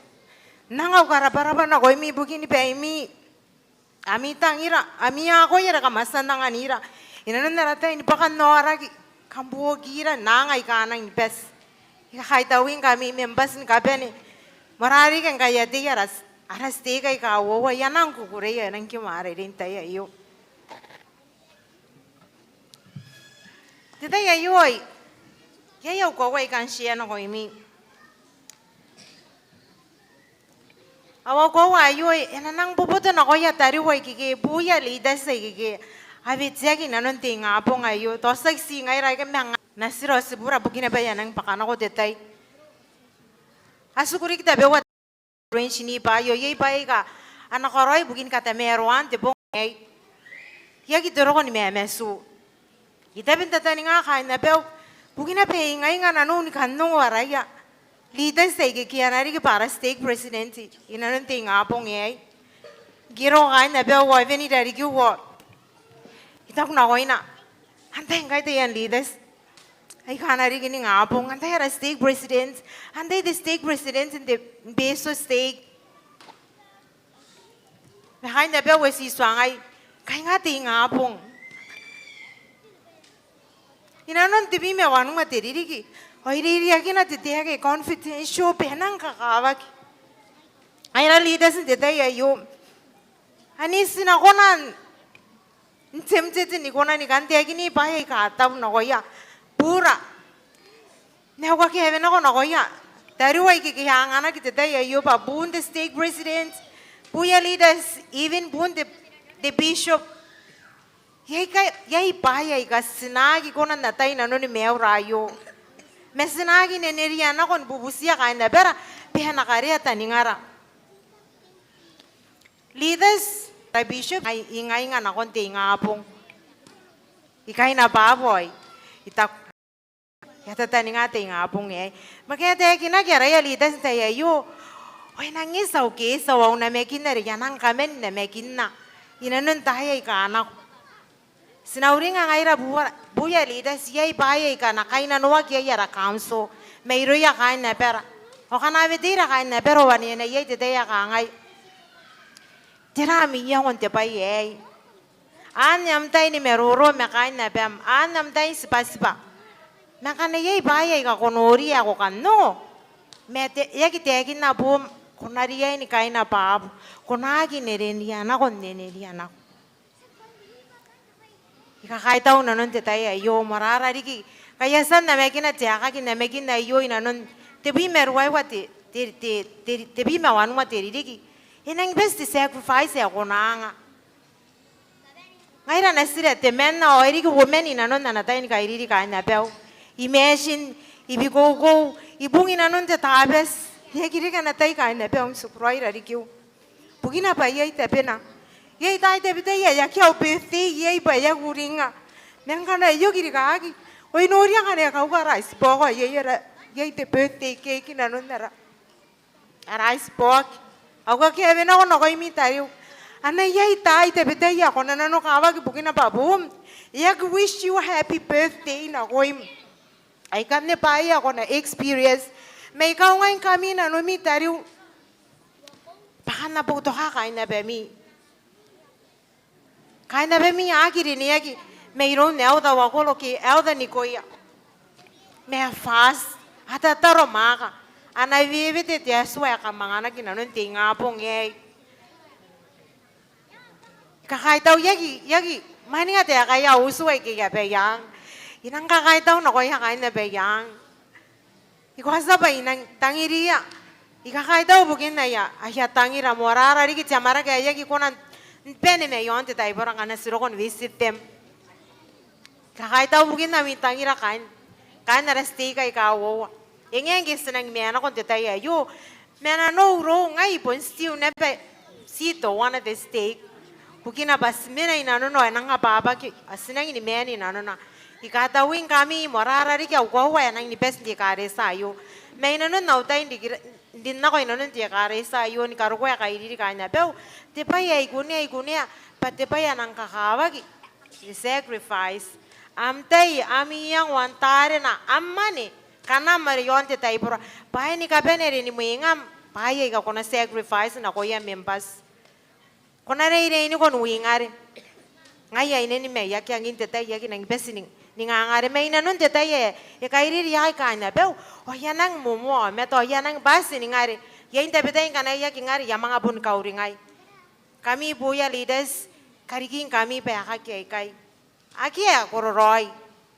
N anga au karabwarabwa nakoimi ibukin baimi. Ami tangira, ami akoi are kam a tia n anganira inanon ara tai ni bwakan aoraki, kam buokira n aanga aika a nang ni bati. I kakaitaui ngkami members ni kabane, moarara riki ngkai a tei ara, ara stake aika uoua, I a nang kukurei, I a nang kimwareirei n tai aio. Te tai aio, iai au koaua ae I kan share nakoimi. Au, au koaua aio e na nang boboto nakoia tariu aikekei, buia leaders aikekei a weteaki inanon te ingabong aio. Tao tiaki ti ngaira aikai ma natira ao tibura, bukina bwa e a nang bwaka nako te tai. A tiku riki tabeua te range ni bwai aio, iai bwaai aika a na karaoi ibukin katamaroan te bong aei. I aki toroko ni mamatuu. I tabe n tataninga kaain abau, bukina bwa e ingainga nanou ni kan ongo araia leaders aikekei a na riki bwa ara stake president inanon te ingabong aei. Ngke I roko kaain abau ao e wene i rarikiu ao I taku nakoina, antai ngkai taian leaders aika a na riki n ingabong? Antai ara stake president? Antai te stake president n te, n Betio stake? Ma kaain abau e ti tuangai, kainga te ingabong. Inanon tebwi ma wanua te ririki ao e reireiakina te taeka ae confidential bwa e nang kakawaki. Ai ara leaders n te tai aio, ane ti na kona n, n tempted ni kona ni kan taekini bwaai aika a tau nakoia. Bura, n au kakeawe nako nakoia tariu aikekei a anganaki te tai aio bwa buun te stake president, buia leaders, even buun te, te bishop. Iai kai, iai bwaai aika ti na aki kona n atai inanon maiura aio, ma ti na aki neneria nako ni bubutia kaain abara bwa e na karea taningara. Leaders, ara bishop, ai ingainga nakon te ingabong. I kaina bwa bwa I taku, e a tataninga te ingabong aei. Ma ngke e taekinaki araia leaders n tai aio, ao e nang eti au keeti ao au namakin are I a nang kaman namakinna inanon taai aika a nako. Ti na uringa ngaira bua, buia leaders, iai bwaai aika a na kainnanoaki iai ara council mairouia kaain abara. Ao ngkana a weteira kaain abara ao ane e na iai te tai ae kangai, Tera ami iango n te bwai aei? Anne am tai ni maroro ma kaain abam, anne am tai n tibwatibwa. Ma ngkana iai bwaai aika ko nori ae ko kan ongo, ma te, e aki taekinna buum, ko na riai ni kaina baabu, ko na aki neneria nako, neneria nako. I kakaitau nanon te tai aio, moarara riki, ngkai a tia n namakina te aeka n namakin aio i nanon tebwi ma ruaiwa te, te, te, te, tebwi ma wanua te ririki. E nangi bati te sacrifice ae ko na anga. Ngaira natira temanna ao e riki uoman i nanon ana tai ni kairiri kaain abau. I maatin, i bikoukou, i bung i nanon te Tabati. E aki reke ana tai kaain abau n tiku raoi i rarikiu. Bukina bwa iai tabena. Iai taai tabetai ae akea au birthday iai bwa e aki uringnga. Ma ngkana e oki rikaaki, ao I noria ngkana e kauka ara ice box, iai ara, iai te birthday cake i nanon ara, ara ice box. Au kakeawe nako nakoimi tariu. Anne iai taai tabetai ae ko na nanokawaki bukina bwa buum e aki wish you happy birthday nakoim. Aikanne bwaai aika ko na experience. Ma I kaungaingkami nanomi tariu bwa kam na boutoka kaain abami. Kaain abami a aki rineaki mairoun Elder Wakolo ke Elder Nikoia. Ma e fast, a tataro mwaaka, a na wewete te Atua ae kam anganaki nanon te ingabong aei. I kakaitau, I aki, I aki mwaninga taekaia au utu aike I a Abaiang. I nang kakaitau nakoia kaain Abaiang. I kaotia bwa I nang tangiriia. I kakaitau bukin aia, aia tangira, moarara riki te amwarake ae I aki kona n bane ma i aon te taibora ngkana ti roko n visit them. I kakaitau bukin ami tangira kaain, kaain ara stake aika uoua. E ngae ngke ti nang maan nako n te tai aio, ma nanou irou ngai I bon still naba ti teuana te stake. Bukina bwa ti mena i nanona ao e nang ababaki, ao ti nangi ni maan i nanona. I kataungkami, moarara riki au koaua ae nang ni bati n te ekaretia aio. Ma i nanon au tai n rikira, n rin nako i nanon te ekaretia aio ni karokoa ae kairiri kaain abau, te bwai ae I kunea, I kunea bwa te bwai ae nang kakawaki, te sacrifice. Am tai, ami iango, am tarena, am mwane, kanam are i aon te taibora, bwaai ni kabane are ni mwengam, bwaai aika ko na sacrifice nakoia members. Ko na reireiniko n wingare. Ngai aine ni mai aki angin te tai, I aki nang bati ni, ni ngangare. Ma i nanon te tai ae e kairiri iai kaain abau, ao I a nang momoa aomata, ao I a nang bati ni ngare. Iai n tabetai ngkana I aki ngare, I a manga bon kauringai. Kami buoia leaders, karikingkami bwa e aki aikai. Akea ae kororaoi.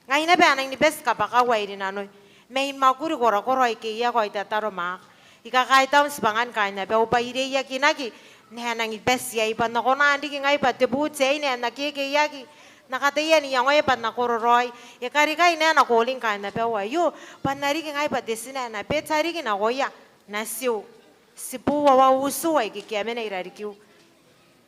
Ngai naba ae nang ni bati kabwakau ae i rinanoi. Ma I mwakuri korakora aike I aki, ao I tataro mwaaka. I kakaitau n tibwangan kaain abau bwa I reiakinaki n ae nang bati iai, bwa N na kona n riki ngai bwa te buti aine ae N na kekeiaki. N na kataia n iangoia bwa N na kororaoi. E karikai n ae N na calling kaain abau aio, bwa N na riki ngai bwa te tina ae N na beta riki nakoia natiu. Tibu ao au utu aike I a mena i rarikiu.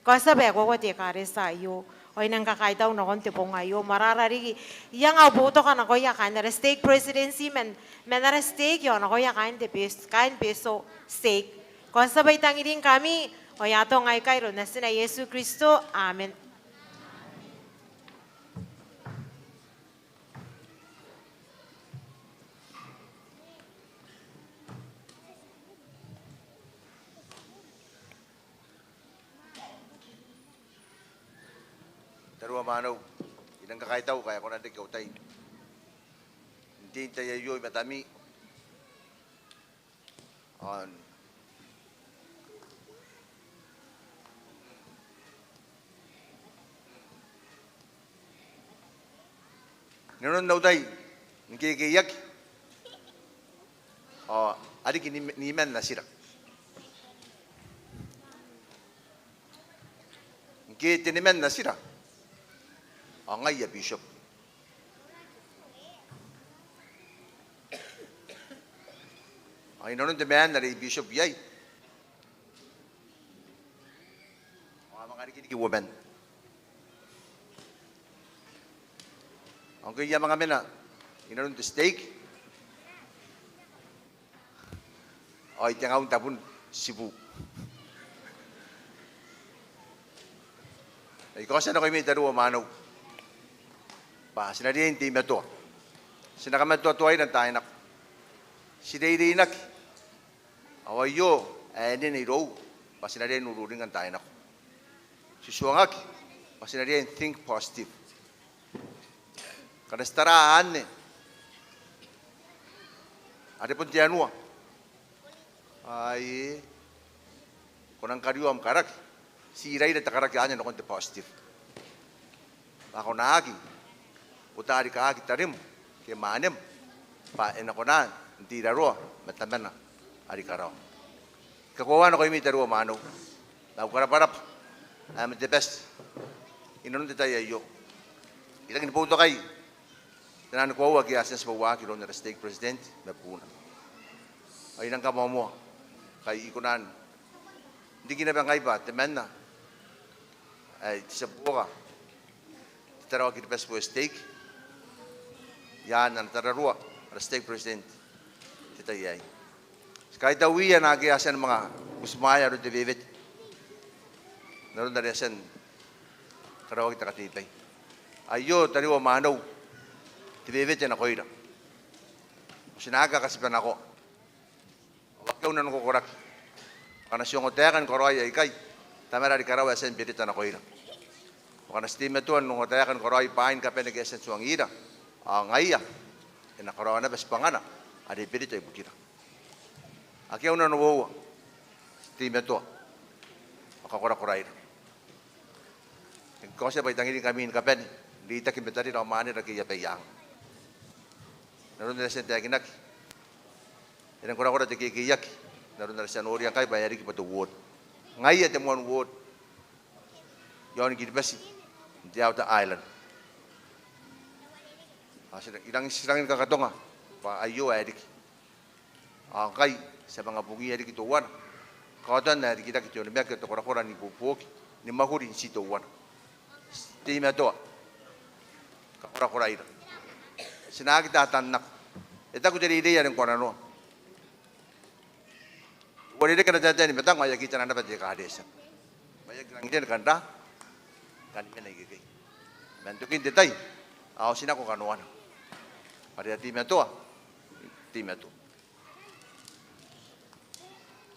Ko a tia bwa e koaua te ekaretia aio. Ao I nang kakaitau nakon te bong aio, moarara riki. I anga au boutoka nakoia kaain ara stake presidency man, man ara stake, ao nakoia kaain te Bes-, kaain Betio stake. Ko a tia bwa I tangiringkami, ao I atonga aikai iroun Natina Iesu Kristo. Amen. Tariu ao mwaneu, I nang kakaitau ngkai e kona n reke au tai n tei n te tai aio i matami. Ao n nanon au tai ni kekeiaki, ao a riki ni, niman natira. Ngke teniman natira, ao ngai ae bishop. Ao i nanon te maan are I bishop iai, ao a manga rikiriki uoman. Ao ngke I a manga mena i nanon te stake, ao I tengaun tabun tibu. I kaotia nakoimi tariu ao mwaneu bwa ti na riai n teimatoa. Ti na kamatoatoaira n taai nako. Ti reireinaki. Ao aio ae e nene irou bwa ti na riai n ururingnga n taai nako. ti tuangaki bwa ti na riai n think positive. Ngkana ti tara anne are bon te anua ae ko nang karioa am karaki, ti iraira te karaki anne nakon te positive. Bwa ko na aki utarikaki tarim ke mwanem bwa e na kona n tei raroa ma Tamana are i karawa. I kakoaua nakoimi tariu ao mwaneu, ma au karabwarabwa ae ma te bati inanon te tai aio I rangi ni boutokai te nano ni koaua ake a tia n tibwauaki iroun ara stake president ma buuna. Ao I nang kamoamoa ngkai I kona n riki naba ngai bwa temanna ae I tia n buoka te Tarawa Kiribati West Stake i aan ana tararua ara stake president n te tai aei. Ti kaitauia naake a tia ni manga butimwaea aron te wewete n aron are a tia ni karaoaki te kateibai. Aio tariu ao mwaneu, te wewete nakoira. Ti na aki katiba nako ao akea unana ni kokoraki. Ngkana ti ongotaeka ni karaoi aikai, Tamara are i karawa e a tia ni berita nakoira. Ngkana ti teimatoa n ongotaeka ni karaoi bwaai ni kabane ake a tia n tuangira, ao ngaia e na karaoa naba tibwangana are e berita ibukira. Akea unana n uoua, ti teimatoa ni kakorakoraira. I kaotia bwa I tangiringkami ni kabane n reitaki ma tarira ao mwanera ake i Abaiang n aron are e a tia n taekinaki. E rang korakora te kekeiaki n aron are ti a noria ngkai bwa e a riki bwa te ward. Ngaia te moan ward i aon Kiribati n te Outer Island. Ao ti rangi, ti rangi ni kakatonga bwa aio ae riki. Ao ngkai ti a manga bungia riki teuana kaotan ae rikirake te onimaki ao te korakora n ibuobuoki ni mwakuri n ti teuana. Ti teimatoa ni kakorakoraira. Ti na aki tatanako. E taku te reirei are ngkoananoa, uarereke ana taetae ni matang ao e aki tana naba te ekaretia. Ma e aki rangi ni kan ra, kan mena ikekei. Man tokin te tai ao ti nako kanoana. Bwa are a teimatoa, teimatoa.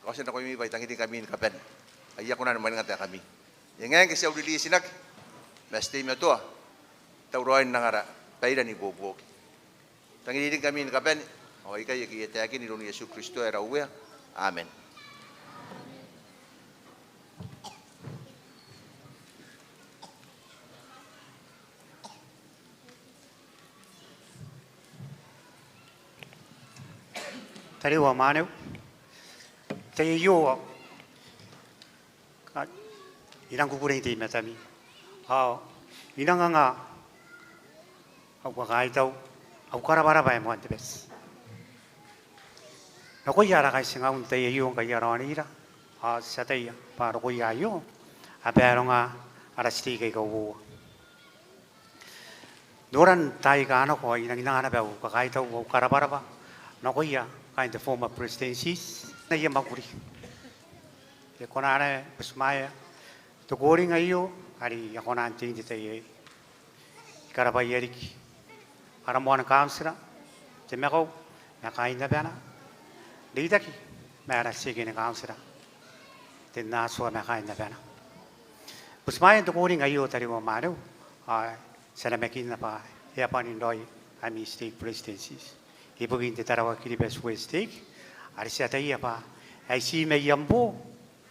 I kaotia nakoimi bwa I tangiringkami ni kabane. Ai a kona ni mwaninga taekami. E ngae ngke ti a uriritinaki ma ti teimatoa n tauraoi n anga ara baira n ibuobuoki. I tangiringkami ni kabane, ao aikai ake I a taekin iroun Iesu Kristo ae ara Uea. Amen. Tariu ao mwaneu, te tai aio ao I nang kukurei n tei i matami ao I nang anga au kakaitau, au karabwarabwa ae moan te bati nakoia ara kaitingau n te tai aio ngkai a raonira. Ao ti ataia bwa rokoia aio a baronga ara stake aika uoua. Noran taai aika a nako ao I nang anga naba au kakaitau, au karabwarabwa nakoia kaain te former presidencies n aia mwakuri. E kona naba ni butimwaea te calling aio are I a kona n tei n te tai aei. I karabwaia riki ara moan kauntira, Temakau ma kaain abana, n reitaki ma ara second kauntira, Tenatua ma kaain abana. Butimwaean te calling aio tariu ao mwaneu ao ti a namakinna bwa e a bwanin raoi ami stake presidencies ibukin te Tarawa Kiribati West Stake are ti ataia bwa ae ti mai Ambo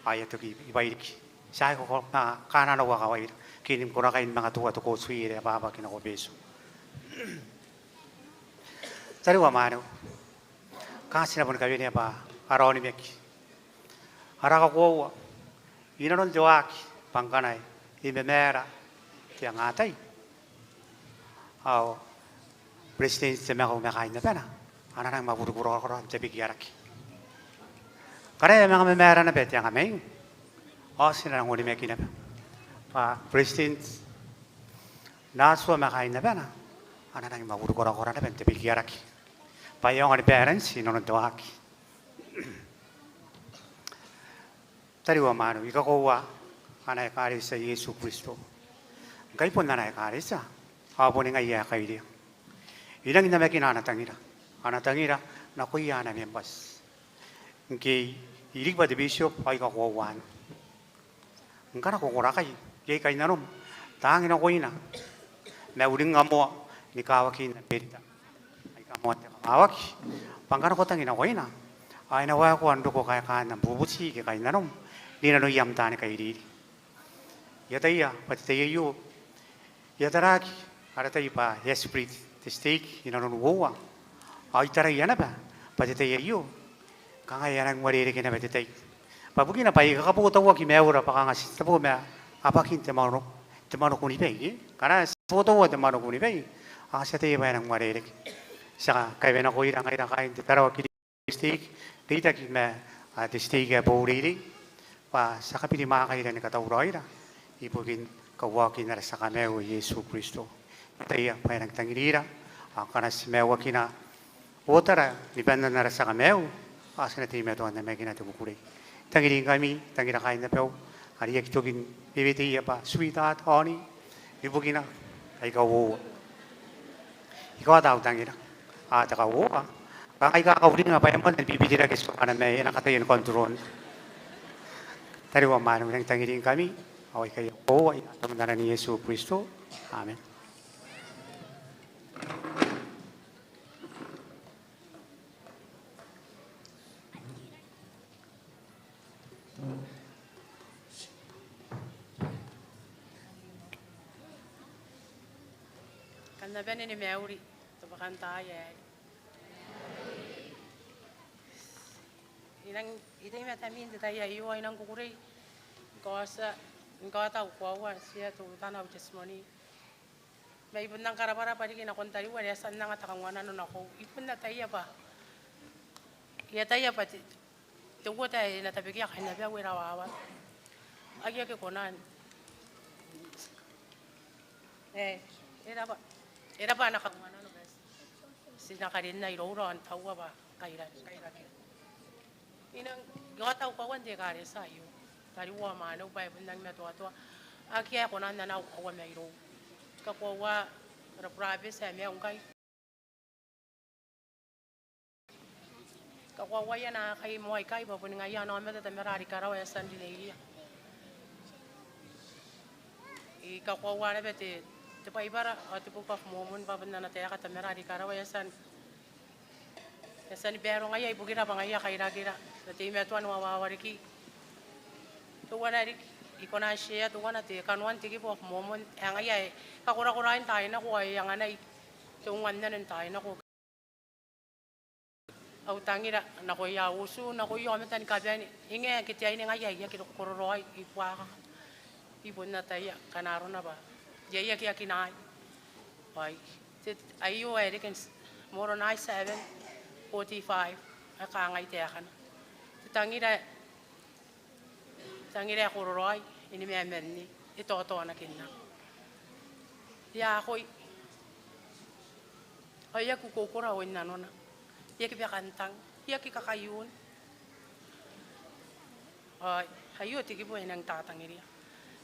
ao e a toki i Bairiki. Ti a aki kona kananoa kawaira ke ni kona kai ni manga tua te coach wire ababaki nako Betio. Tariu ao mwaneu, kanga ti na boni kawenea bwa ara onimaki, ara kakoaua inanon te waaki bwa ngkana e mamaara te angatai ao President Temakau ma kaain abana a na nangi mwakuri korakora n te biki araki. Ngkana e a manga mamaara naba te angamaing ao ti na nang onimaki naba bwa President Natua ma kaain abana a na nangi mwakuri korakora naba n te biki araki bwa e aonga ni balance inanon te waaki. Tariu ao mwaneu, I kakoaua ana ekaretia Iesu Kristo. Ngkai bon ana ekaretia ao boni ngaia ae kairia. I rangi n namakina ana tangira, ana tangira nakoia ana members. Ngke I riki bwa te bishop ao I kakoaua anne. Ngkana ko korakai iai kainnanom, tang nakoina ma uringa moa ni kawakin Berita aika moan te kamwakuri. Bwa ngkana ko tang nakoina, ao e na waekoa n roko kaekaan am bubuti ke kainnanom n rinanoia am taani kairiri. I ataia bwa te tai aio e a taraaki ara tai bwa e a split te stake inanon uoua. Ao I taraia naba bwa te tai aio kanga e a nang uarereke naba te tai. Bwa bukina bwa e kakabotauaki maiura bwa kanga ti tabo ma abwakin te mwano, te mwanokunibai, e? Ngkana ti kabotaua te mwanokunibai, ao ti ataia bwa e a nang uarereke. Ti a kaewenakoira ngaira kaain te Tarawa Kiribati stake, reitaki ma, a, te stake ae Boureirei, bwa ti a kabirimwaakaira ni katauraoira ibukin kauaokin ara tia Kamaiu Iesu Kristo. I ataia bwa e nang tangirira, ao ngkana ti maiuakina otara ni bannan ara tia Kamaiu, ao ti na teimatoa n namakina te kukurei. I tangiringkami, I tangira kaain abau are I aki toki n weweteia bwa sweetheart, honey, ibukina aika uoua. I kaota au tangira. Ao te kauoua, kanga I kakauringa bwa e moan ni bibitirake tiokana ma e na kataia ni control. Tariu ao mwaneu, I nang tangiringkami, ao aikai au koaua, I ataia n aran Iesu Kristo. Amen. Kam na bane ni mauri, te bwakantaai aei. I nang, I tei i matami n te tai aio, I nang kukurei ni kaota, ni kaota au koaua, n tia teutana au testimony. Ma I bon nang karabwarabwa riki nakon tariu are e a tia n anga te kaunganano nakou. I bon ataia bwa, I ataia bwa te, te uota ae e na tabekia kaain abau e rawawata. Ai aki kona n, e, e rabwa, e rabwa ana kaunganano bwa ti na karinna iroura ao n taua bwa kaira, kaira, kaira. I nang kaota au koaua n te ekaretia aio. Tariu ao mwaneu, bwa e bon nang matoatoa. Akea ae kona n anaa au koaua mairou. I kakoaua ara burabeti ae maiu ngkai. I kakoauaia naakai moa ikai bwa boni ngaia ana aomata Tamara are i karawa ae e a tia n rineiria. I kakoaua naba te, te Baibara ao te Book of Mormon bwa bon ana taeka Tamara are i karawa ae e a tia n, e a tia ni barongaia ibukira bwa ngaia kairakira. N na teimatoa ni wawawa riki. Teuana riki, I kona n share teuana te kanoan te kibu ae Mormon ae ngaia e kakorakoraai n taai nako ao e anganai te ungaunano n taai nako. Au tangira nakoia au utu, nakoia aomata ni kabane, e ngae ngke te aine ngaia e aki kororaoi i buakaka. I bon ataia ngkana arona bwa iai ake aki nai. Ai, te, aio ae reke n Moronai seven forty-five, ae kangai taekana. Te tangira, tangira ae kororaoi, e nimamanne, e taotaonakinnano. E a akoi, ao e aki ukoukora oin nanona. E aki bakantang, e aki kakaiun. Ao aio te kibu ae I nang tatangiria.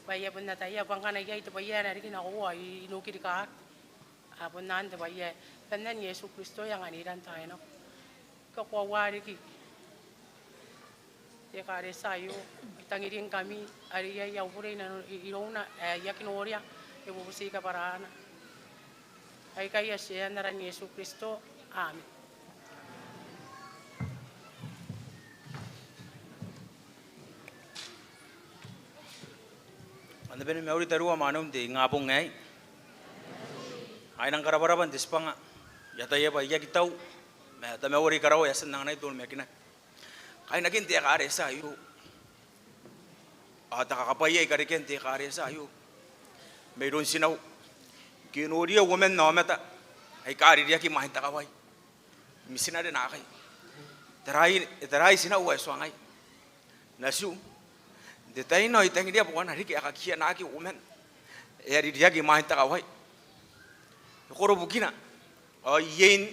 Bwa I a bon ataia bwa ngkana iai te bwai ae na riki nakoiu ao I nukirikaki. A bon anne te bwai ae bannan Iesu Kristo e anganira n taai nako. I kakoaua riki te ekaretia aio, I tangiringkami, are iai au bure i nano, i, irouna, ae I aki noria, e bubuti kabwarana. Aikai ae I tia n aran Iesu Kristo. Amen. Kam na bane ni mauri tariu ao mwaneu n te ingabong aei. Ao I nang karabwarabwa n te tibwanga. I ataia bwa I aki tau, ma Tamau are i karawa e a tia n anganai te onimakinaki. Kainakin te ekaretia aio ao te kakabwaia ae I karekea n te ekaretia aio mairoun tinau. Ngke I noria uoman aomata aika a ririaki imwain te kawai, mitinare naakai, e taraai, e taraai tinau ao e tuangai, natiu, n te tai anne ao I tangiria bwa ko na riki ae kakianaki uoman ae a ririaki imwain te kawai. E koro bukina ao I iein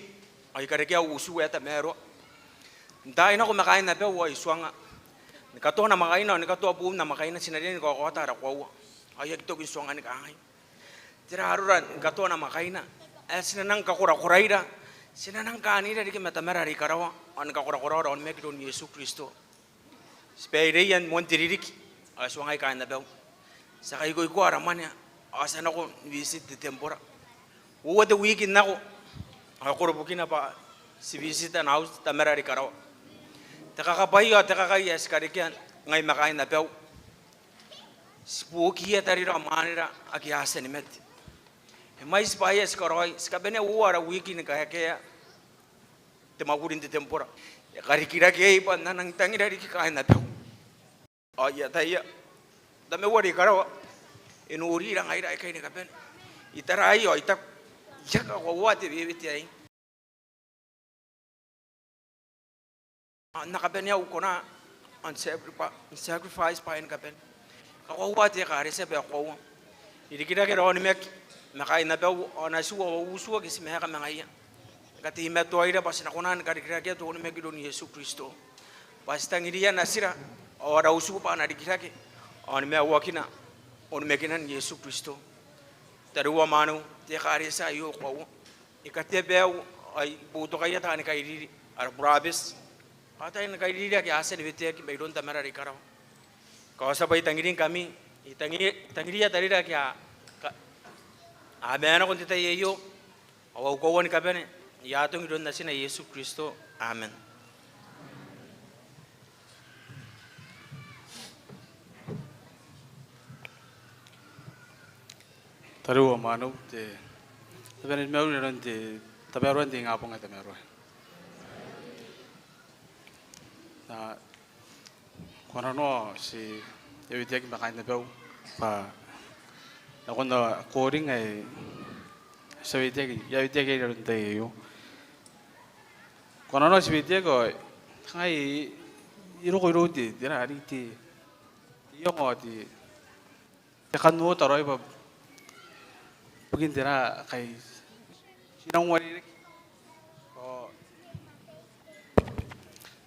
ao I karekea au utu ae tamaroa. N taai nako ma kaain abau ao I tuanga ni katoa namwakaina ao ni katoa boou n namwakaina ti na riai ni kaokaota ara koaua. Ao I aki toki n tuanga ni kangai, tera arora ni katoa namwakaina ae ti na nang kakorakoraira, ti na nang kaanira riki ma Tamara are i karawa ao ni kakorakoraora ao ni maki iroun Iesu Kristo. Ti baireia n moan te ririki ao e tuangai kaain abau. Ti a kaikoikoa ara mwane ao ti a nako n visit te tembora. Uoua te wiki n nako ao e koro bukina bwa ti visit ana auti Tamara are i karawa. Te kakabwaia ao te kakaea ae ti karekea ngai ma kaain abau, ti buokiia tarira ao mwanera ake a tia ni mate. E mwaiti bwaai ae ti karaoi, ti kabanea uoua ara wiki ni kaekea te mwakuri n te tembora. E karikirake iai bwa N na nangi tangira riki kaain abau. Ao I ataia Tamau are i karawa e norira ngaira aikai ni kabane. I taraia ao I taku, I a kakoaua te wewete aei. Ao N na kabanea au kona ao n sacrifice bwaai ni kabane. Kakoaua te ekaretia bwa e koaua. E rikirake ara onimaki ma kaain abau ao natiu ao utu ake ti maeka ma ngaiia. Kateimatoaira bwa ti na kona ni karikirakea te onimaki iroun Iesu Kristo. Bwa ti tangiriia natira ao ara utu bwa a na rikirake ao ni maiuakina onimakinan Iesu Kristo. Tariu ao mwaneu, te ekaretia aio e koaua. E katea baiu ao e boutokaia taani kairiri, ara burabeti, ao taani kairiri ake a tia ni weteaki mairoun Tamara are i karawa. Kaotia bwa I tangiringkami, I tangi-, tangiriia tarira ake a ka-, a mena nako n te tai aio, ao au koaua ni kabane I atongi iroun Natina Iesu Kristo. Amen. Tariu ao mwaneu, te, te bane ni mauri inanon te tamaroa n te ingabong ae tamaroa. Ao ko nanoa ti a weteaki ma kaain abau bwa nakon te calling ae ti a weteaki, I a weteaki inanon te tai aio. Ko nanoa ti a weteaki ao ngai I roko irou te, tera arei, te, te iango ao te, te kan uota raoi bwa bukin tera ngkai ti nang uarereke ao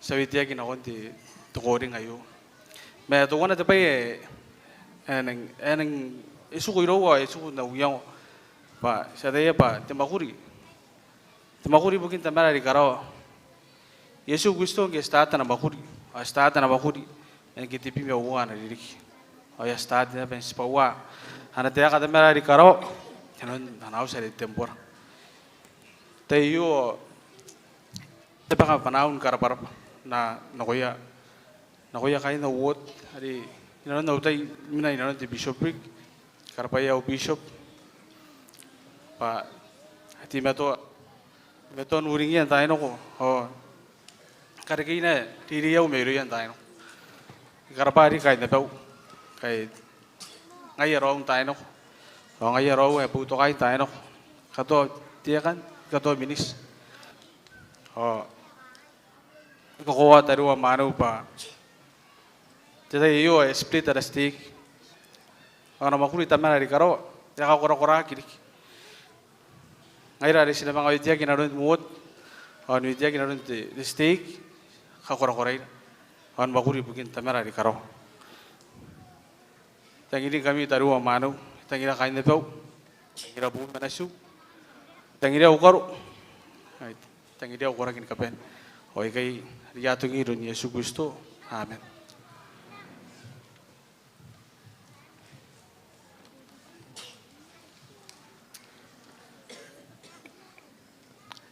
ti a weteaki nakon te, te calling aio. Ma teuana te bwai ae, ae nang, ae nang, e tiku irou ao e tiku n au iango bwa ti ataia bwa te mwakuri, te mwakuri ibukin Tamara are i karawa, Iesu Kristo ngke e start ana mwakuri, ao e start ana mwakuri man ngke tebwi ma uoua ana ririki. Ao e a start naba n tibwaua ana taeka Tamara are i karawa inanon ana auti are te tembora. Tai aio ao I tabeka bwanaau ni karabwarabwa na, nakoia, nakoia kaain au ward are inanon au tai, I mena inanon te bishopric. I karabwaia au bishop bwa a teimatoa, teimatoa n uringiia n taai nako ao karekeia reirei mairouia n taai nako. I karabwa riki kaain abau ngkai ngaia raou n taai nako ao ngaia raou ae boutokai n taai nako. Katoa tekan, katoa miniti. Ao I kakoaua tariu ao mwaneu bwa te tai aio e split ara stake. Ao ana mwakuri Tamara are i karawa e a kakorakoraki riki. Ngaira are ti na manga weteaki inanon te ward ao n weteaki inanon te, te stake, kakorakoraira. Ao ni mwakuri ibukin Tamara are i karawa. I tangiringkami tariu ao mwaneu, I tangira kaain abau, I tangira buu ma natiu, I tangiria au karo, I tangiria au koraki ni kabane. Ao aikai I a atongi iroun Iesu Kristo. Amen.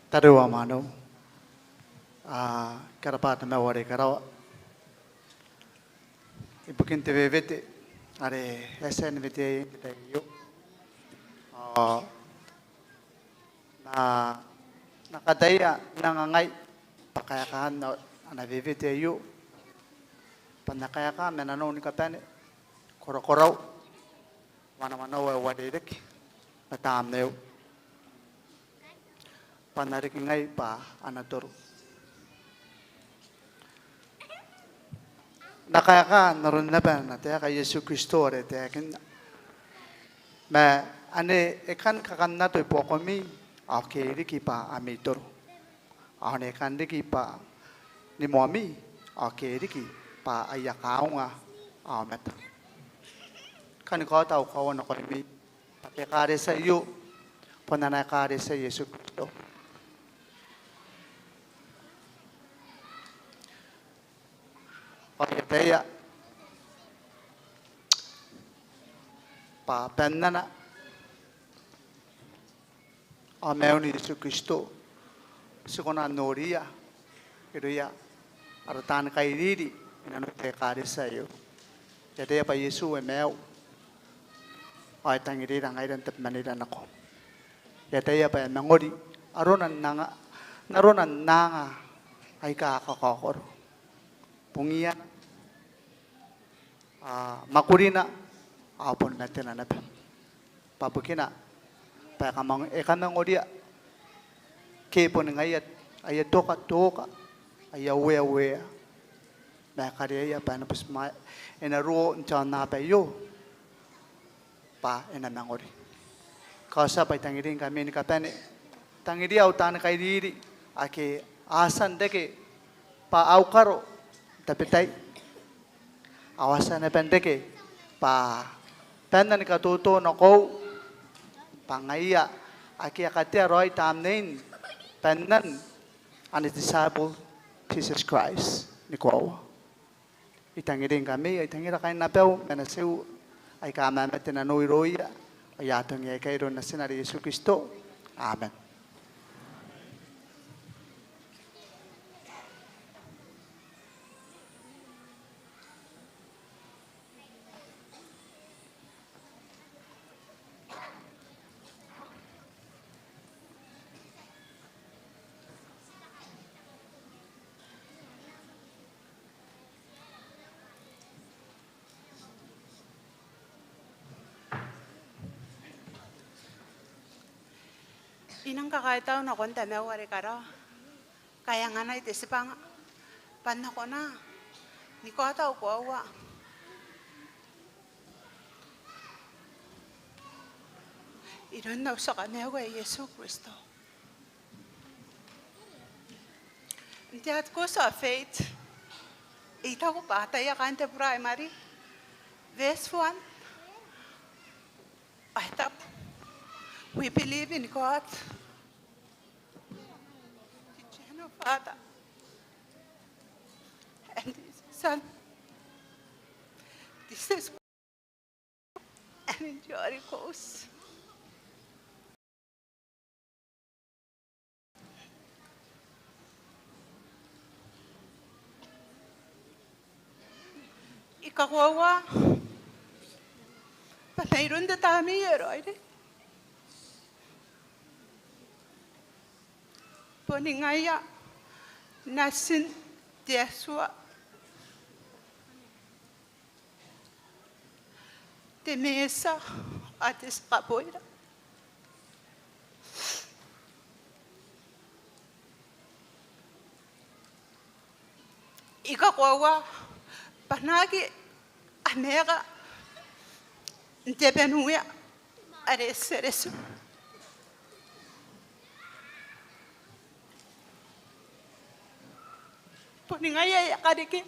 Tariu ao mwaneu, I karabwa Tamau are i karawa ibukin te wewete are e a tia ni weteai n te tai aio. Ao N na, N na kataia n anga ngai bwa kaekaan ana wewete aio bwa N na kaeka ma nanou ni kabane, korakorau, wanawanau ae uarereke ma tamneiu. Bwa N na riki ngai bwa ana toro. N na kaeka n aron naba ana taeka Iesu Kristo are e taekinna, ma ane e kan kakannato i buakomi ao ke e riki bwa ami toro, ao ane e kan riki bwa ni moami ao ke e riki bwa aia kaunga aomata. I kani kaota au koaua nakoimi bwa te ekaretia aio bon ana ekaretia Iesu Kristo. Ao I ataia bwa banna ao maiun Iesu Kristo ti kona n noriia irouia ara taani kairiri inanon te ekaretia aio. I ataia bwa Iesu e maiu ao e tangirira ngaira n tabemanira nako. I ataia bwa e mangori arona n anga, n arona n anga aika kakaokoro. Bungiana, a, mwakurina, ao bon matena naba. Bwa bukina bwa e kamang-, e kamangoria ke boni ngaia aia toka, toka, aia uea, uea. Ma e kariaia bwa e na butimwaea, e na ruo n te aonnaba aio bwa e na mangori. Kaotia bwa I tangiringkami ni kabane. Tangiria au taani kairiri ake a tia n reke bwa au karo n tabetai. Ao a tia naba n reke bwa banna ni katoto nakoiu bwa ngaia ake a katea raoi tamnein bannan ana disciple Jesus Christ ni koaua. I tangiringkami, I tangira kaain abau ma natiu aika a mamate nanou irouia, ao I atongi aikai iroun Natina are Iesu Kristo. Amen. I nang kakaitau nakon Tamau are i karawa, ngkai anganai te tibwanga bwa N na kona ni kaota au koaua iroun au tia Kamaiu ae Iesu Kristo. N te Articles of Faith, e taku bwa ataia kaain te Primary, verse one, e taku, we believe in God, the Eternal Father, and His Son, Jesus, and in the Holy Ghost. I kakoaua bwa mairoun te Tamnei ae Raoiroi, boni ngaia Natin te Atua, te Metia ao te Tia Kaboira. I kakoaua bwa N na aki a maeka n te banewea are Teretu, boni ngaia ae a kareke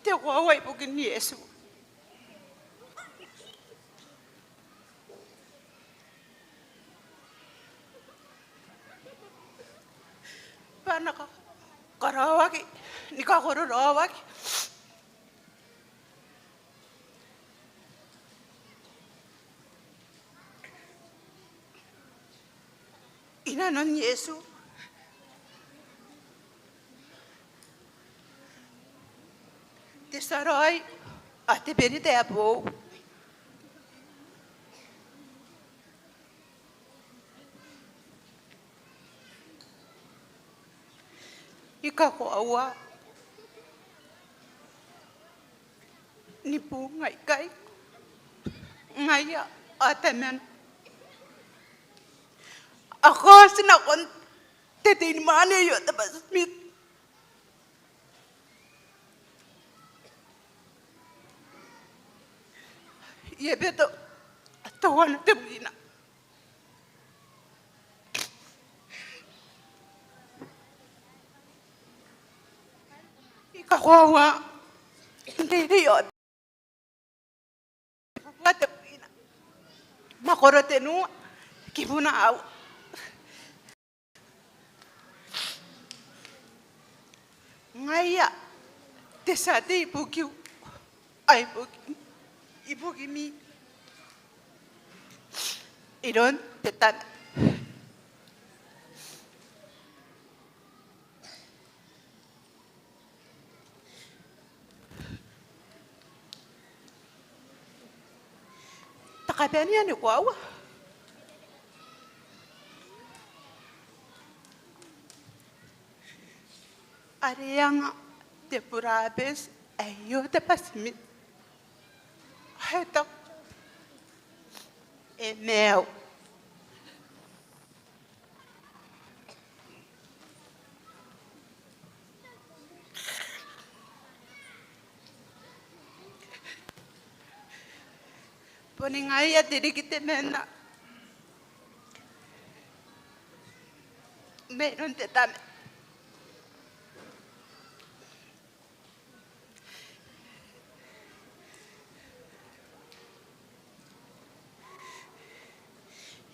te koaua ibukin Iesu, bwa a na ka-, karaoaki ni kakororaoaki inanon Iesu, te tia raoi ao te berita ae boou. I kakoaua ni bung aikai, ngaia ao Tamana, a kaoti nakon te teinimwaane aio, Tabati Smith, i Ebeto teuana te wina. I kakoaua n reirei ao te wina, mwakoro tenua, kibuna aua. Ngaia te tia tei ibukiu ao ibuki, ibukimi iroun te Tama. Te kabanea ni koaua are e anga te burabeti ae e ota batimi ao e taku, e maiu. Boni ngaia te rikitemanna mairoun te Tama.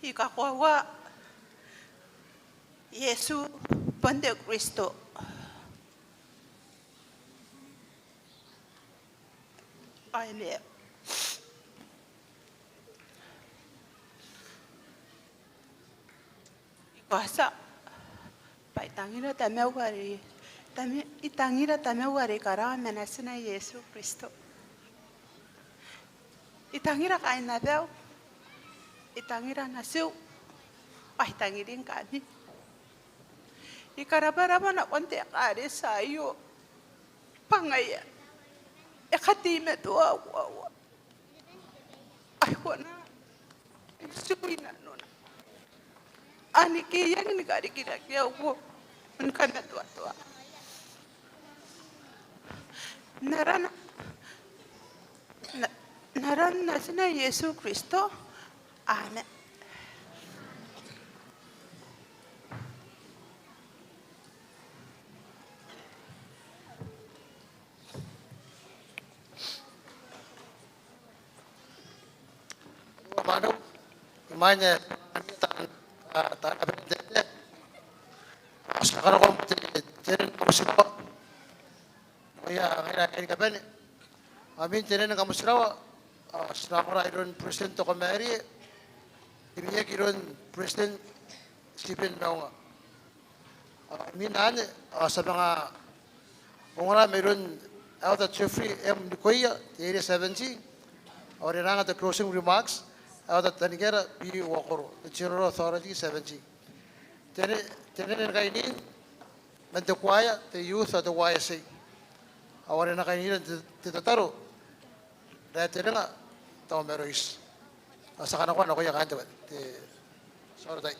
I kakoaua Iesu bon te Kristo. Amen. I kaotia bwa I tangira Tamau are, Tama, I tangira Tamau are i karawa ma Natina Iesu Kristo. I tangira kaain abau, I tangira natiu, ao I tangiringkami. I karabwarabwa nakon te ekaretia aio bwa ngaia e kateimatoa koaua ao e kona n tiku i nanona. Anne ke I aki ni karikirakea uko ni kamatoatoa. N aran, n aran Natina Iesu Kristo. Amen. Mwaneu, imwain ae ti a taan, a, taan kabanea n te, a, ti na kanakoa te, te, te, ngaira kaain kabane. Imwin te nene ni kamotirawa, a, ti na ongora iroun President Tokomarie, e mena iroun President Stephen Maunga. A, imwin anne, a, ti a manga ongora mairoun Elder Jeffrey M Nikoia, te Area seventy, ao are e na anga te closing remarks, Elder Tanikera B Wakoro, te General Authority seventy. Te ne, te nene ni kainiin man te kuaea, te youth ao te Y S A. Ao are e na kainiira n te, te tataro, Raterenga Taumaroiti. Ao ti a kanakoa nakoia kaain te, te, ti a ora tai.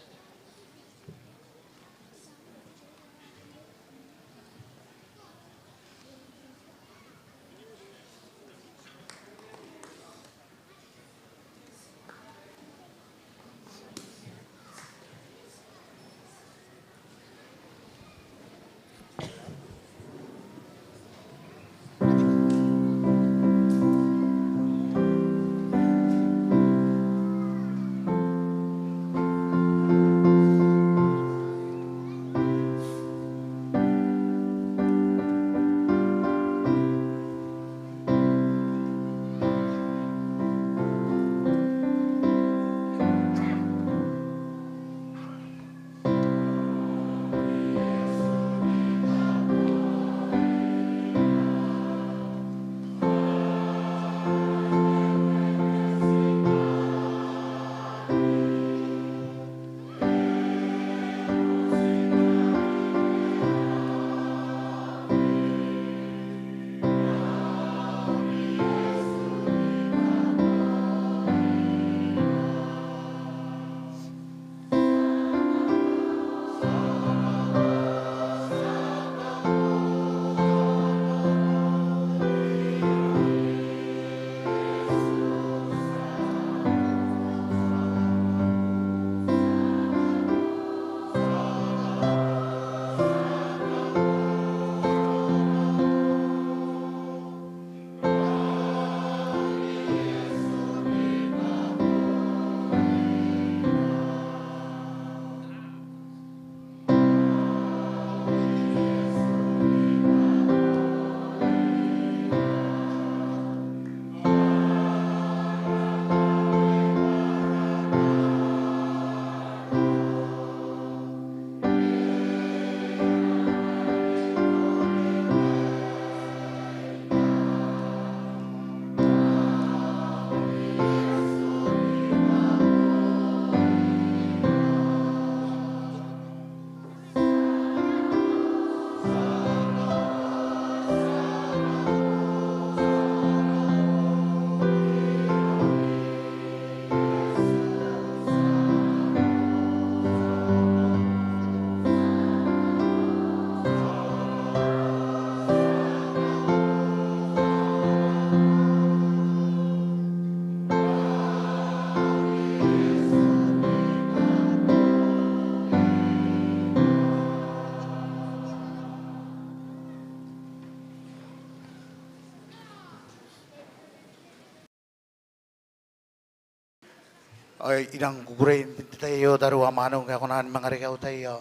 Ao I rang kukurei n te tai aio tariu ao mwaneu ngkai ko na manga reke au tai ao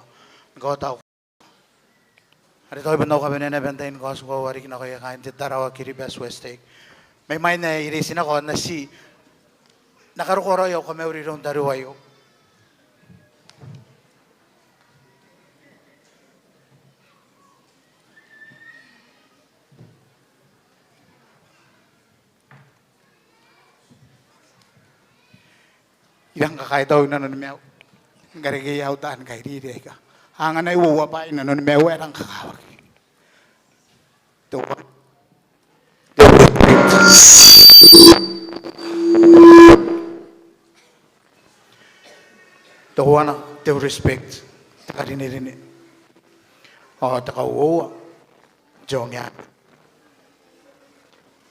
ni kaota au are tao I bon au kabanea naba n tain kaotikoa au wareki nakoia kaain te Tarawa Kiribati West Stake. Mai mwain ae I reitinako ao N na ti na karokoa raoi au kamauri iroun tariu aio. I rang kakaitau i nanoni maiu ni karekea au taan kairiri aika a anganai uoua bwai i nanoni maiu ae rang kakawaki. Teuana, te respect. Teuana, te respect, te karinerine. Ao te kauoua, te ongeaba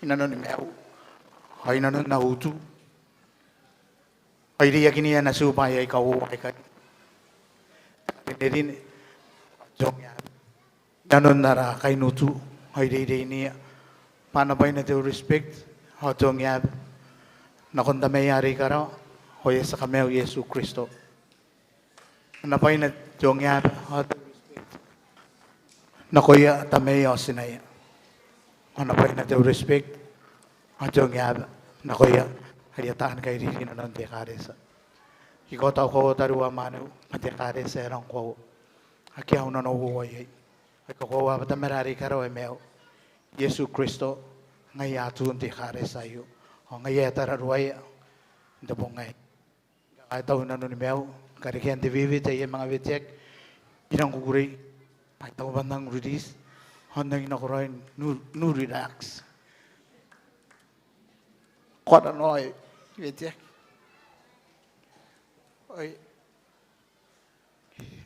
i nanoni maiu ao i nanon au utu. Ao I reiakinia natiu bwaai aika uoua aikai. Te karinerine, te ongeaba i nanon ara kainutu. Ao I reireinia bwa a na bwaina te respect ao te ongeaba nakon Tamaia are i karawa ao ae tia Kamaiu Iesu Kristo. A na bwaina te ongeaba ao te respect nakoia tamaia ao tinaia. A na bwaina te respect ao te ongeaba nakoia aia taan kairiri i nanon te ekaretia. I kaota au koaua tariu ao mwaneu ma te ekaretia ae rang koaua. Akea au nanououa iai. Ai kakoaua bwa Tamara are i karawa ae maiu, Iesu Kristo, ngaia ae atun te ekaretia aio ao ngaia ae tararuaia n te bong aei. I kakaitau i nanoni maiu ni karekean te wewete ae I a manga weteaki. I rang kukurei bwa I taku bwa N nang release ao N nang nakoraoi n relax. Ko a noria ae I weteaki. Oi.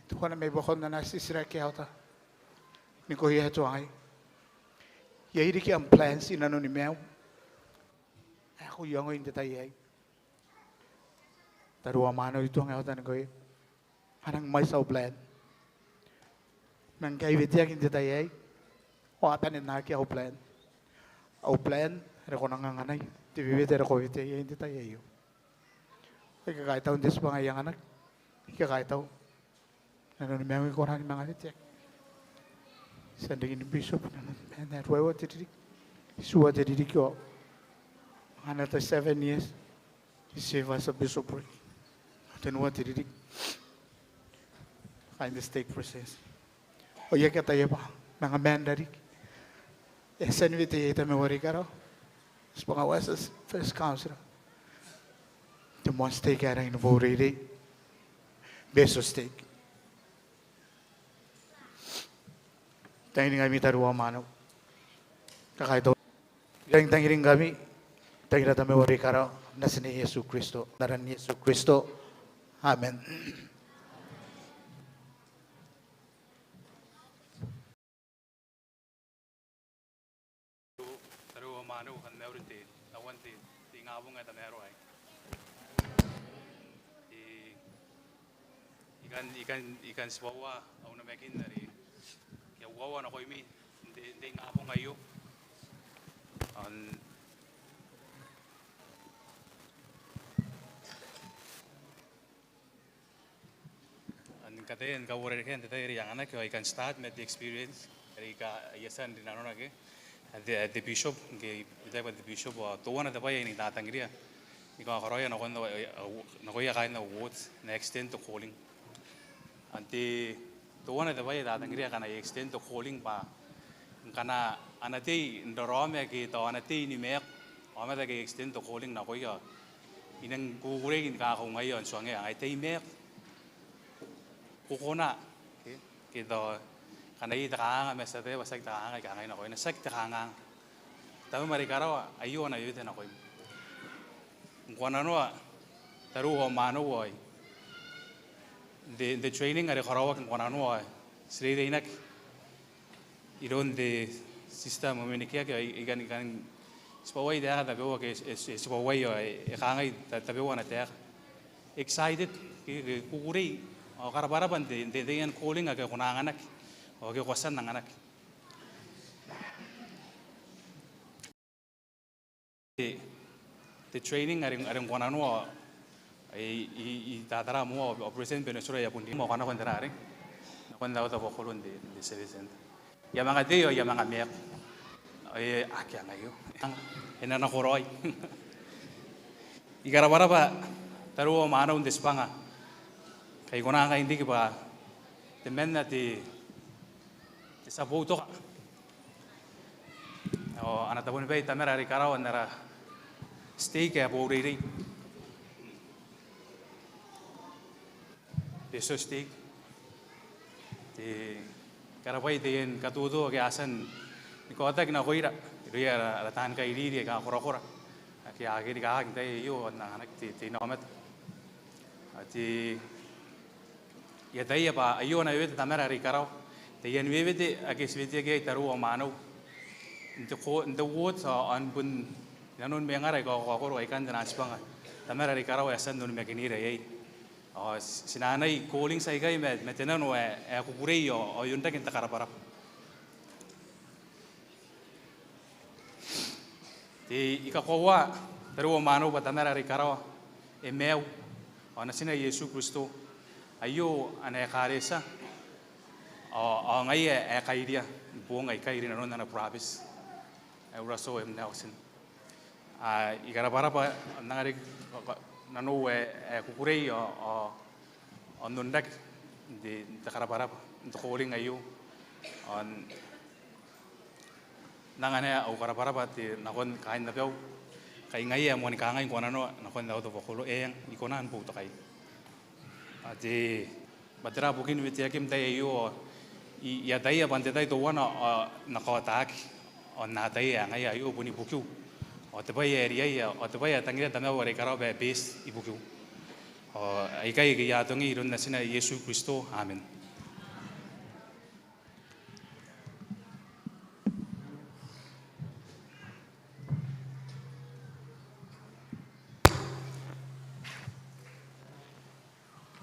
Teuana mai buakon ana titiraki ae uoua nikoia ae tuangai. Iai riki am plans i nanoni maiu ae ko iangoi n te tai aei? Tariu ao mwaneu, I tuangai ae uoua nikoia. A nang mwaiti au plan. Ma ngkai I weteaki n te tai aei ao a bane n akea au plan. Au plan are ko nang anganai, te wewete are ko weteai iai n te tai aio. I kakaitau n te tibwanga ae I anganaki. I kakaitau i nanoni maiu ngke ko rang ni manga weteaki. Tia n rin Bishop i nanon maan ae ruaiwa te ririki, itiua te ririki ao another seven years. Itiua te bishopric, tenua te ririki kaain te stake presidency. Ao I aki ataia bwa manga maan rariki e a tia ni weteai Tamau are i karawa, tibwanga Weseti, first councillor. Te moan stake ae rangi ni boureirei, Betio Stake. I tangiringkami tariu ao mwaneu. Kakaitau. I rangi n tangiringkami, tangira Tamau are i karawa, Natina Iesu Kristo, n aran Iesu Kristo. Amen. Tariu ao mwaneu, kam na mauri n te, n aron te, te ingabong ae tamaroa aei. I, I kan, I kan, I kan tibwaua au namakin are I a uaua nakoimi n te, n te ingabong aio. Ao n Ao ni kataia ni kauarerekea n te tai are I anganaki, ao I kan start ma te experience are I a tia n rinanona ke, ae te, ae te bishop, ngke I taku bwa te bishop, ao teuana te bwai ae I tatangiria ni kakaraoia nakon, nakoia kaain au ward, n extend te calling. Ao te, teuana te bwai ae I tatangiria ngkana I extend te calling bwa ngkana a na tei n raraoma ke tao a na tei ni maaku aomata ake I extend te calling nakoia, I nang kukurei ni kakaungaia ao n tuangia, ngaia tei maaku, ko kona. Ke, ke tao ngkana iai te kanganga ma ti ataia bwa tiaki te kanganga ae I kangai nakoina, tiaki te kanganga. Tamam are i karawa aio ana wewete nakoim. Ngkoananoa tariu ao mwaneu, ao n te, n te training are karaoaki ngkoananoa ao ti reireinaki iroun te Sister Momenekeaki, ao I kan, I kan tibwauai taeka tabeua ake e, e, e tibwauai, ao e, e kangai ta, tabeua ana taeka. Excited, ke, ke kukurei ao karabwarabwa n te, n te, n te, n te calling ake ko na anganaki ao ake ko a tia n anganaki. Te, te training are, are ngkoananoa, I, i, I tatara moa ao President Peninsula e a bon ri moa kanakoan te rarei. Nakon tauta bokolo n te, n te service centre. I a manga tei ao I a manga maaku. E, akea ngaia. E na nakoraoi. I karabwarabwa tariu ao mwaneu n te tibwanga. Kai I kona ngai n riki bwa temanna te, te tia boutoka ao ana tabonibai tamara are i karawa n ara stake ae Boureirei. Te Betio Stake. Te karabwai taian katoto ake a tia ni kaotaki nakoira irouia ara, ara taani kairiri aika korakora ake a kerikaaki n tai aio ao n anganaki te, te inaomata. Ao te, I ataia bwa aio ana wewete tamara are i karawa. Taian wewete ake ti weteaki iai tariu ao mwaneu n te ko, n te ward ao n bon inanon mwengara aika kakaokoro aikanne n te tibwanga. Tamara are i karawa e a tia n onimakinira iai. Ao ti, ti na anai callings aikai ma, ma te nano ae, ae kukurei ao, ao onrake n te karabwarabwa. Te, I kakoaua tariu ao mwaneu bwa tamara are i karawa e maiu ao natina Iesu Kristo. Aio ana ekaretia ao, ao ngaia ae kairia ni boong aikai rinanon ana burabeti ae Russell M. Nelson. Ao I karabwarabwa n anga riki nanou ae, ae kukurei ao, ao, ao n onrake n te, n te karabwarabwa n te calling aio. Ao n anga naba au karabwarabwa te, nakon kaain abau. Kai ngaia ae moani kangai ngkoananoa nakon tauta bokolo, eng, I kona ni boutokaia. Ao te, bwa tera bukin weteakim n tai aio ao I, I ataia bwa n te tai teuana ao N na kaotaki ao N na ataia ae ngaia aio bon ibukiu ao te bwai ae riai ao te bwai ae tangira tamau are i karawa bwa e beti ibukiu. Ao aikai ake I atongi iroun natina Iesu Kristo, amen.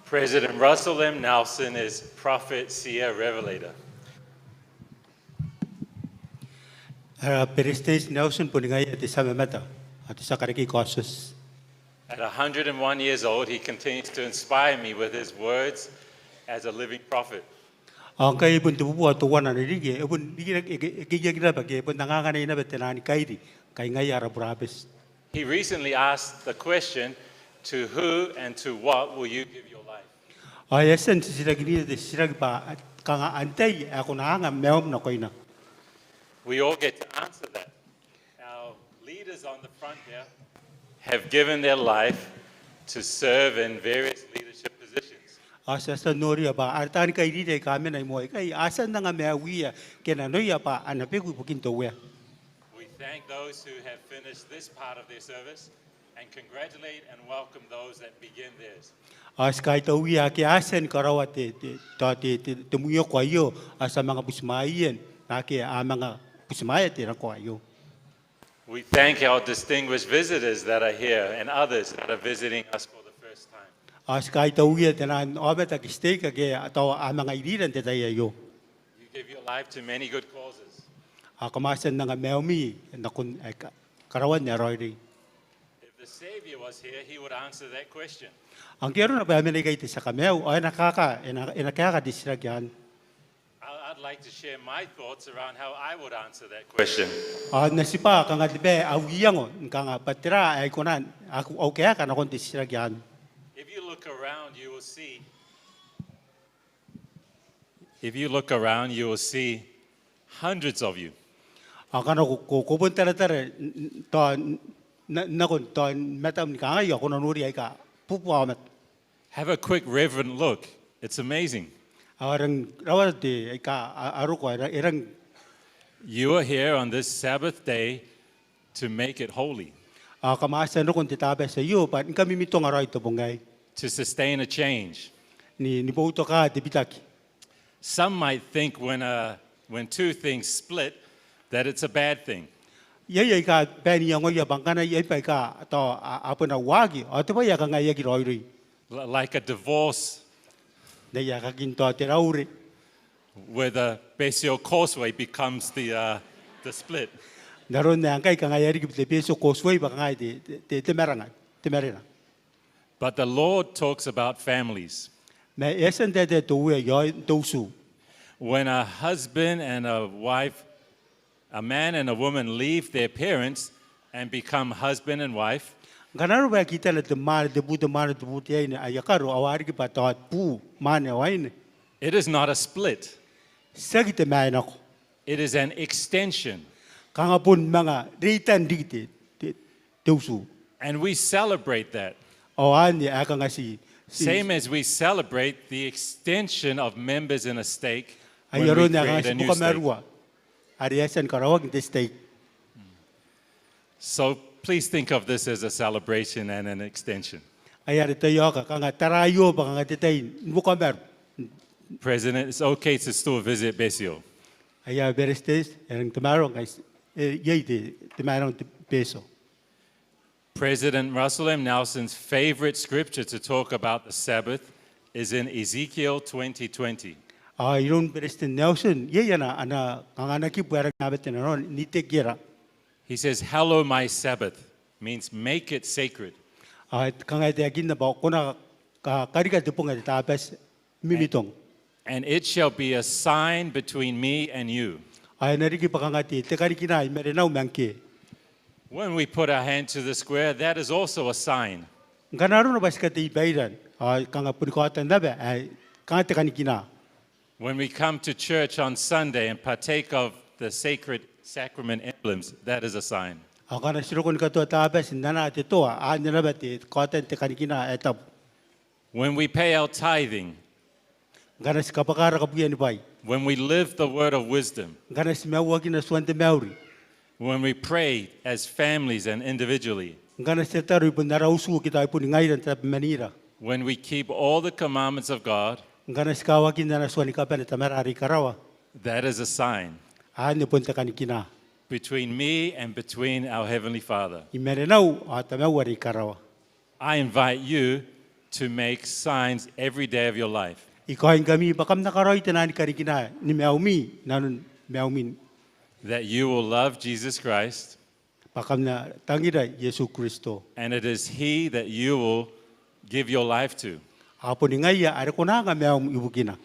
President Russell M. Nelson is prophet, seer, revelator. Ara Beretitenti Nelson boni ngaia te tia mamata ao te tia karekei kaotioti. At a hundred and one years old, he continues to inspire me with his words as a living prophet. Ao ngkai e bon tebubua teuana n ririki, e bon rikirake, e, e, e kekeiaki naba ke e bon anganganai naba te nano ni kairi, kai ngaia ara burabeti. He recently asked the question, "To who and to what will you give your life?" Ao e a tia n titirakinna te titiraki bwa, kanga antai ae ko na anga maium nakoina? We all get to answer that. Our leaders on the front here have given their life to serve in various leadership positions. Ao ti a tia n noria bwa ara taani kairiri aika a mena i moa ikai a tia n anga maiuia ke nanoia bwa a na beku ibukin te Uea. We thank those who have finished this part of their service and congratulate and welcome those that begin theirs. Ao ti kaitauia ake a tia ni karaoa te, te, tao te, te, te mwioko aio, ao ti a manga butimwaeia naake a manga butimwaea te nako aio. We thank our distinguished visitors that are here and others that are visiting us for the first time. Ao ti kaitauia te nano n aomata ake ti teika ake tao a manga irira n te tai aio. You give your life to many good causes. Ao kam a tia n anga maiumi nakon ae ka, karaoan ae raoiroi. If the Savior was here, he would answer that question. Ao ngke arona bwa e mena ikai te tia kamaiu, ao e na kaeka, e na, e na kaeka te titiraki anne. I, I'd like to share my thoughts around how I would answer that question. Ao N na tibwa kanga te bwai au iango ni kanga bwa tera ae I kona, au, au kaeka nakon te titiraki anne. If you look around, you will see If you look around, you will see hundreds of you. Ao ngkana ko, ko, ko bon taratara, n, n, tao, n, na, nakon tao matam ni kangai, ao ko na nori aika bubua aomata. Have a quick reverent look. It's amazing. Ao rang rawata te, aika a, a roko, e rang, e rang. You are here on this Sabbath day to make it holy. Ao kam a tia n roko n te Tabati aio bwa ni kamimitong raoi te bong aei. To sustain a change. Ni, ni boutoka te bitaki. Some might think when, uh, when two things split that it's a bad thing. Iai aika bae n iangoia bwa ngkana iai baika tao a, a bwena uaki ao te bwai ae kanga e aki raoiroi. L-, like a divorce. N aia aekakin tao te raure. Where the Betio Causeway becomes the, uh, the split. N aron ae ngkai kanga e a riki te Betio Causeway bwa kanga te, te, te, te maranga, te marena. But the Lord talks about families. Ma e a tia n taetae te Uea iaon te utu. When a husband and a wife, a man and a woman leave their parents and become husband and wife, ngkana arona bwa e kitana te mwaane, te buu te mwaane, te buu te aine, aia karo, ao a riki bwa tao buu, mwaane ao aine, it is not a split. Tiaki te maenako. It is an extension. Kanga bon manga reitan riki te, te, te utu. And we celebrate that. Ao anne ae kanga ti, ti, same as we celebrate the extension of members in a stake when we create a new stake. Ai aron ae kanga ti bukamarua are e a tia ni karaoaki n te stake. So please think of this as a celebration and an extension. Ai are taiaoka, kanga tara aio bwa kanga te tai ni bukamaru. President, it's okay to still visit Betio. Aia Beretitenti, e rang tamaroa ngkai, e, iai te, tamaroa te Betio. President Russell M. Nelson's favorite scripture to talk about the Sabbath is in Ezekiel twenty twenty. Ao iroun Beretitenti Nelson, iai ana, ana, kanga ana kibu ae e rang n abatenanoa n Etekiera. He says, "Hallow my Sabbath," means make it sacred. Ao kanga e taekinna bwa ko na ka-, karika te bong ae te Tabati n mimitong. And, and it shall be a sign between me and you. Ao e na riki bwa kanga te, te kanikina i marenau ma ngkoe. When we put our hand to the square, that is also a sign. Ngkana arona bwa ti katei baira, ao kanga boni kaotan naba, ae kanga te kanikina. When we come to church on Sunday and partake of the sacred sacrament emblems, that is a sign. Ao ngkana ti roko ni katoa Tabati n anaa te toa, anne naba te kaotan te kanikina ae tabu. When we pay our tithing, ngkana ti kabwaka ara kabuia ni bwai, when we live the word of wisdom, ngkana ti maiuakina tuan te mauri, when we pray as families and individually, ngkana ti tataro i bon ara utu ke tao i boni ngaira n tatabemanira, when we keep all the commandments of God, ngkana ti kawakin ana tua ni kabane Tamara are i karawa, that is a sign, anne bon te kanikina, between me and between our Heavenly Father. I marenau ao Tamau are i karawa. I invite you to make signs every day of your life. I kaoingkami bwa kam na karaoi tenan kanikina ni maiumi, nanon maiumi. That you will love Jesus Christ. Bwa kam na tangira Iesu Kristo. And it is He that you will give your life to. Ao boni ngaia are ko na anga maium ibukina.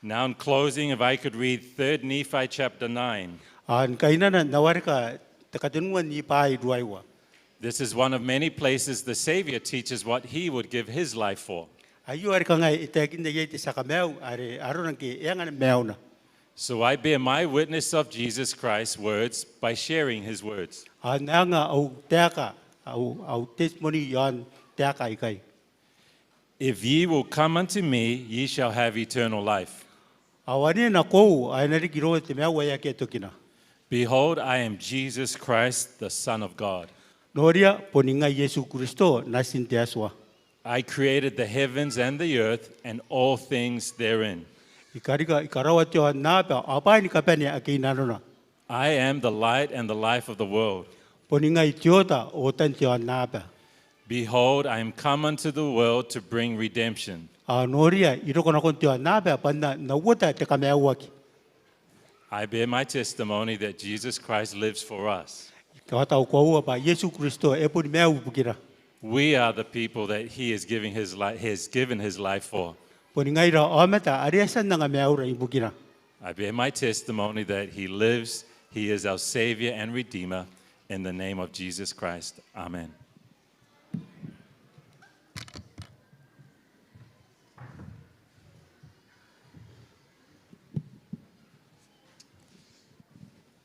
Now in closing, if I could read Third Nephi chapter nine. Ao ni kainana, N na wareka te katenua n Nifai ruaiwa. This is one of many places the Savior teaches what he would give his life for. Aio are kanga e taekinna iai te tia kamaiu are arona ngke e anga maiuna. So I bear my witness of Jesus Christ's words by sharing his words. Ao N na anga au taeka, au, au testimony iaon taeka aikai. If ye will come unto me, ye shall have eternal life. Ao ane nakoiu, ao e na riki iroua te maiu ae akea tokina. Behold, I am Jesus Christ, the Son of God. Noria, boni ngai Iesu Kristo, Natin te Atua. I created the heavens and the earth and all things therein. I karika, i karaua te aonnaba, ao bwaai ni kabane ake i nanona. I am the light and the life of the world. Boni ngai te oota, ootan te aonnaba. Behold, I am come unto the world to bring redemption. Ao noria, I roko nakon te aonnaba, bwa N na, N na uota te kamaiuaki. I bear my testimony that Jesus Christ lives for us. I kaota au koaua bwa Iesu Kristo e boni maiu ibukira. We are the people that he is giving his li-, he has given his life for. Boni ngaira aomata are e a tia n anga maiura ibukira. I bear my testimony that he lives, he is our Savior and Redeemer, in the name of Jesus Christ. Amen.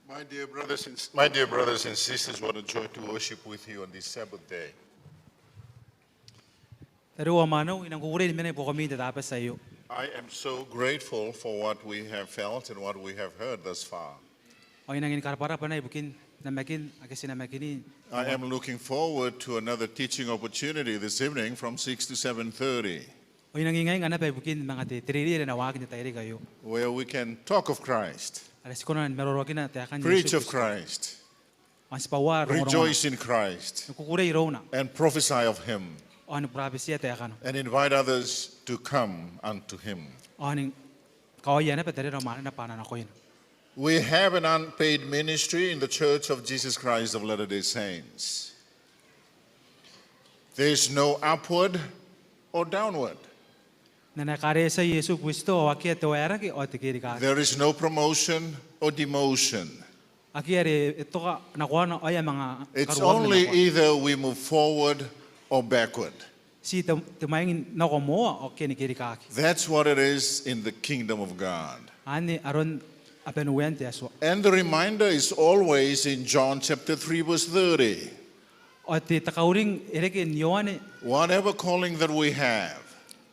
My dear brothers and, my dear brothers and sisters, what a joy to worship with you on this Sabbath day. Tariu ao mwaneu, I nang kukurei ni mena i buakomi n te Tabati aio. I am so grateful for what we have felt and what we have heard thus far. Ao I nang ni karabwarabwa naba ibukin namakin ake ti namakini. I am looking forward to another teaching opportunity this evening from six to seven thirty. Ao I nang ingainga naba ibukin manga te, te reirei are e na waaki n te tairiki aio. Where we can talk of Christ. Are ti kona ni maroroakina taekan Iesu Kristo. Preach of Christ. Ao n tibwaua rongorongo. Rejoice in Christ. Ni kukurei irouna. And prophesy of him. Ao ni burabetia taekana. And invite others to come unto him. Ao ni kaoia naba tarira ao mwanera bwa a na nakoina. We have an unpaid ministry in the Church of Jesus Christ of Latter-day Saints. There is no upward or downward. N ana ekaretia Iesu Kristo ao akea te waerake ao te kerikaaki. There is no promotion or demotion. Akea are e toka nakoana ao e a manga karuoa nakoana. It's only either we move forward or backward. Ti te, te mwaing nako moa ao ke ni kerikaaki. That's what it is in the kingdom of God. Anne aron abanuean te Atua. And the reminder is always in John chapter three, verse thirty. Ao te kauring e reke n Ioane. Whatever calling that we have,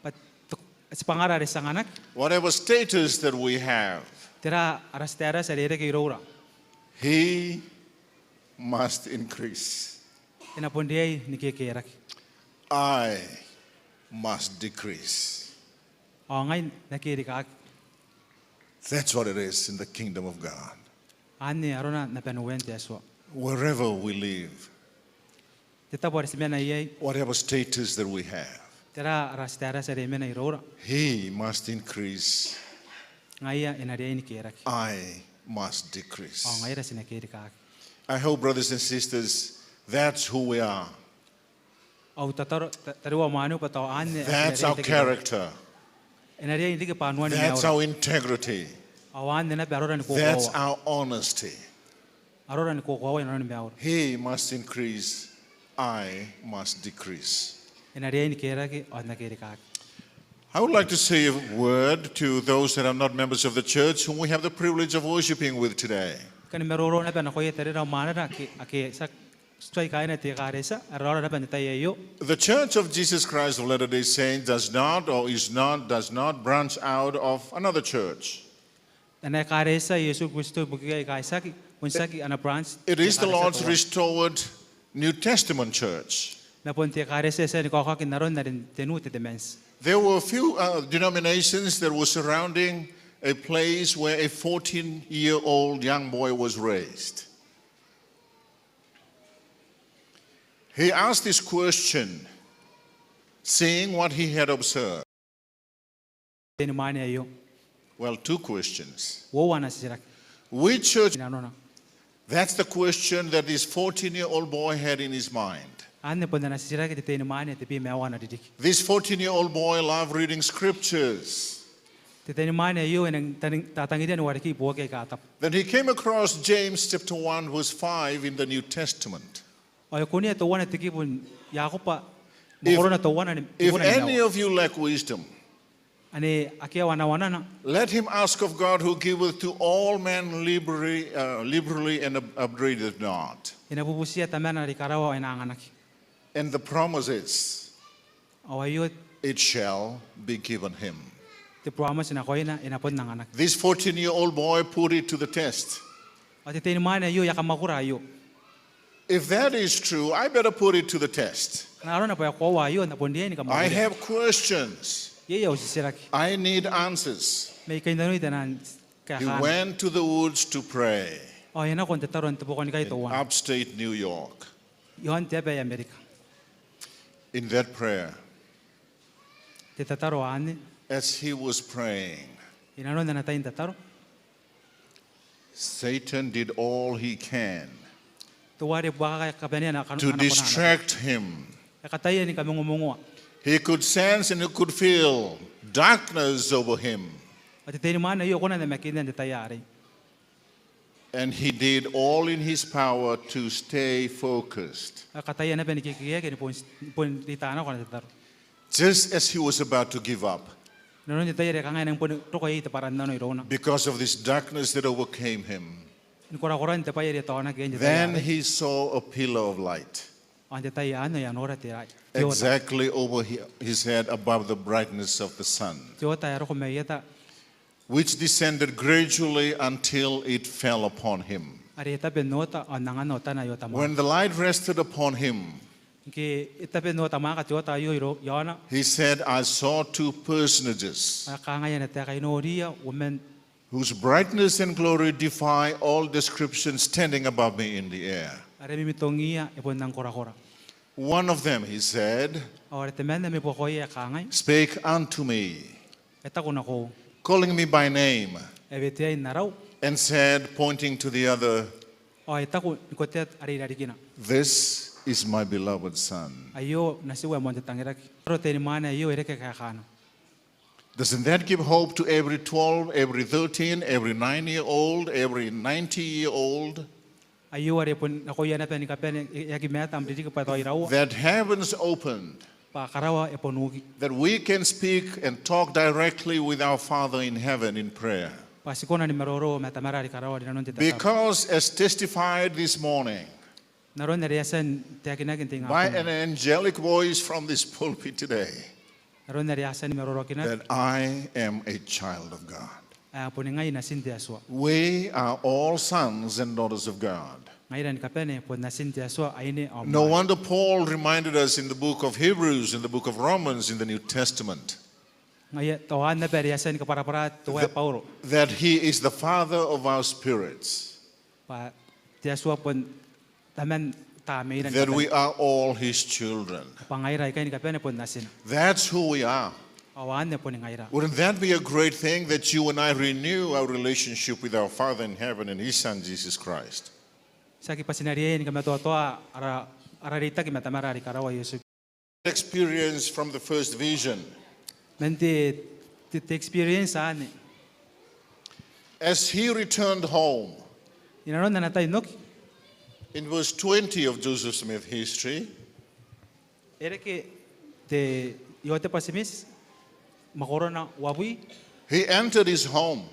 bwa te, tibwangara are ti anganaki. Whatever status that we have, tera ara status are e reke iroura. He must increase. E na bon riai ni kekerake. I must decrease. Ao ngai N na kerikaaki. That's what it is in the kingdom of God. Anne arona n abanuean te Atua. Wherever we live, te tabo are ti mena iai, whatever status that we have, tera ara status are e mena iroura, he must increase. Ngaia e na riai ni kerake. I must decrease. Ao ngaira ti na kerikaaki. I hope, brothers and sisters, that's who we are. Au tataro, ta-, tariu ao mwaneu bwa tao anne, that's our character. E na riai n riki bwa anuan maiura. That's our integrity. Ao anne naba arora ni kokoaua. That's our honesty. Arora ni kokoaua inanon maiura. He must increase, I must decrease. E na riai ni kerake, ao N na kerikaaki. I would like to say a word to those that are not members of the church whom we have the privilege of worshiping with today. Kani maroro naba nakoia tarira ao mwanera ake, ake ti a tuai kaaina te ekaretia, are raora naba n te tai aio. The Church of Jesus Christ of Latter-day Saints does not or is not, does not branch out of another church. Ana ekaretia Iesu Kristo ibukia aika itiaki, bon tiaki ana branch. It is the Lord's restored New Testament church. Ma bon te ekaretia e tia ni kaokaki n aron are n te Nu Tetemanti. There were a few, uh, denominations that were surrounding a place where a fourteen-year-old young boy was raised. He asked this question, seeing what he had observed. Te teinimwaane aio. Well, two questions. Uoua ana titiraki. Which church? Inanona. That's the question that this fourteen-year-old boy had in his mind. Anne bon ana titiraki te teinimwaane ae tebwi ma aua ana ririki. This fourteen-year-old boy loved reading scriptures. Te teinimwaane aio e nang tang-, tatangiria ni wareki booki aika tabu. Then he came across James chapter one, verse five in the New Testament. Ao e kunea teuana te kibu n Iakobo, mwakorona teuana ni, if any of you lack wisdom, ane akea wanawanana, let him ask of God who giveth to all men liberally, uh, liberally and up-, upbraideth not. E na bubutia Tamana are i karawa ao e na anganaki. And the promise is, ao aio, it shall be given him. Te buramaoti nakoina, e na bon anganaki. This fourteen-year-old boy put it to the test. Ao te teinimwaane aio e a kamwakura aio. If that is true, I better put it to the test. Ngkana arona bwa e koaua aio, N na bon riai ni kamwakura. I have questions. Iai au titiraki. I need answers. Ma I kainnanoi taian kaeka. He went to the woods to pray. Ao e nako n tataro n te buakonikai teuana. In upstate New York. Iaon te aba ae Amerika. In that prayer, te tataro anne. As he was praying, inanon ana tai n tataro, Satan did all he can, teuare buakaka e kabanea ana, to distract him. E kataia ni kamongomongoa. He could sense and he could feel darkness over him. Ao te teinimwaane aio e kona n namakinna n te tai arei. And he did all in his power to stay focused. E kataia naba ni kekeiaki ni bon, bon reita nako ana tataro. Just as he was about to give up. Inanon te tai are kanga e nang bon roko iai te bwarannano irouna. Because of this darkness that overcame him. Ni korakoran te bwai are e taonaki iai n te tai arei. Then he saw a pillar of light. Ao n te tai anne ao e a nora te, te oota. Exactly over hi-, his head above the brightness of the sun. Te oota ae roko maieta. Which descended gradually until it fell upon him. Are e tabe n oota ao n anganna ootana ae oota mwaaka. When the light rested upon him, ngke e tabe n oota mwaaka te oota aio iro-, iaona. He said, I saw two personages. Ao e kangai ana taeka, I noriia uoman. Whose brightness and glory defy all description standing above me in the air. Are mimitongiia e bon rang korakora. One of them, he said, ao are temanna mai buakoia e kangai, spake unto me, e taku nakoiu, calling me by name, e weteai n arau, and said, pointing to the other, ao e taku ni kotea are i rarikina, this is my beloved son. Aio natiia ae moan te tangiraki. Aro teinimwaane aio e reke kaekaana. Doesn't that give hope to every twelve, every thirteen, every nine-year-old, every ninety-year-old? Aio are bon nakoia naba ni kabane, e aki mata am ririki bwa tao iraua. That heaven's opened. Bwa karawa e bon uki. That we can speak and talk directly with our Father in heaven in prayer. Bwa ti kona ni maroro ma Tamara are i karawa rinanon te tataro. Because as testified this morning, n aron are e a tia n taekinaki n te ingabong, by an angelic voice from this pulpit today, n aron are e a tia ni marorokinaki, that I am a child of God. Ae boni ngai natin te Atua. We are all sons and daughters of God. Ngaira ni kabane bon natin te Atua, aine ao mwaane. No wonder Paul reminded us in the book of Hebrews, in the book of Romans, in the New Testament. Ngaia tao anne naba are e a tia ni kabwarabwara teuae Bauro, that he is the father of our spirits. Bwa te Atua bon taman tamneira ni kabane. That we are all his children. Bwa ngaira aikai ni kabane bon natina. That's who we are. Ao anne boni ngaira. Wouldn't that be a great thing, that you and I renew our relationship with our Father in heaven and his Son, Jesus Christ? Tiaki bwa ti na riai ni kamatoatoa ara, ara reitaki ma Tamara are i karawa, Iesu. Experience from the first vision. Man te, te, te experience anne. As he returned home, inanon ana tai n oki, in verse twenty of Joseph Smith history, e reke te Iotebwa Timiti, mwakorona uabwi. He entered his home.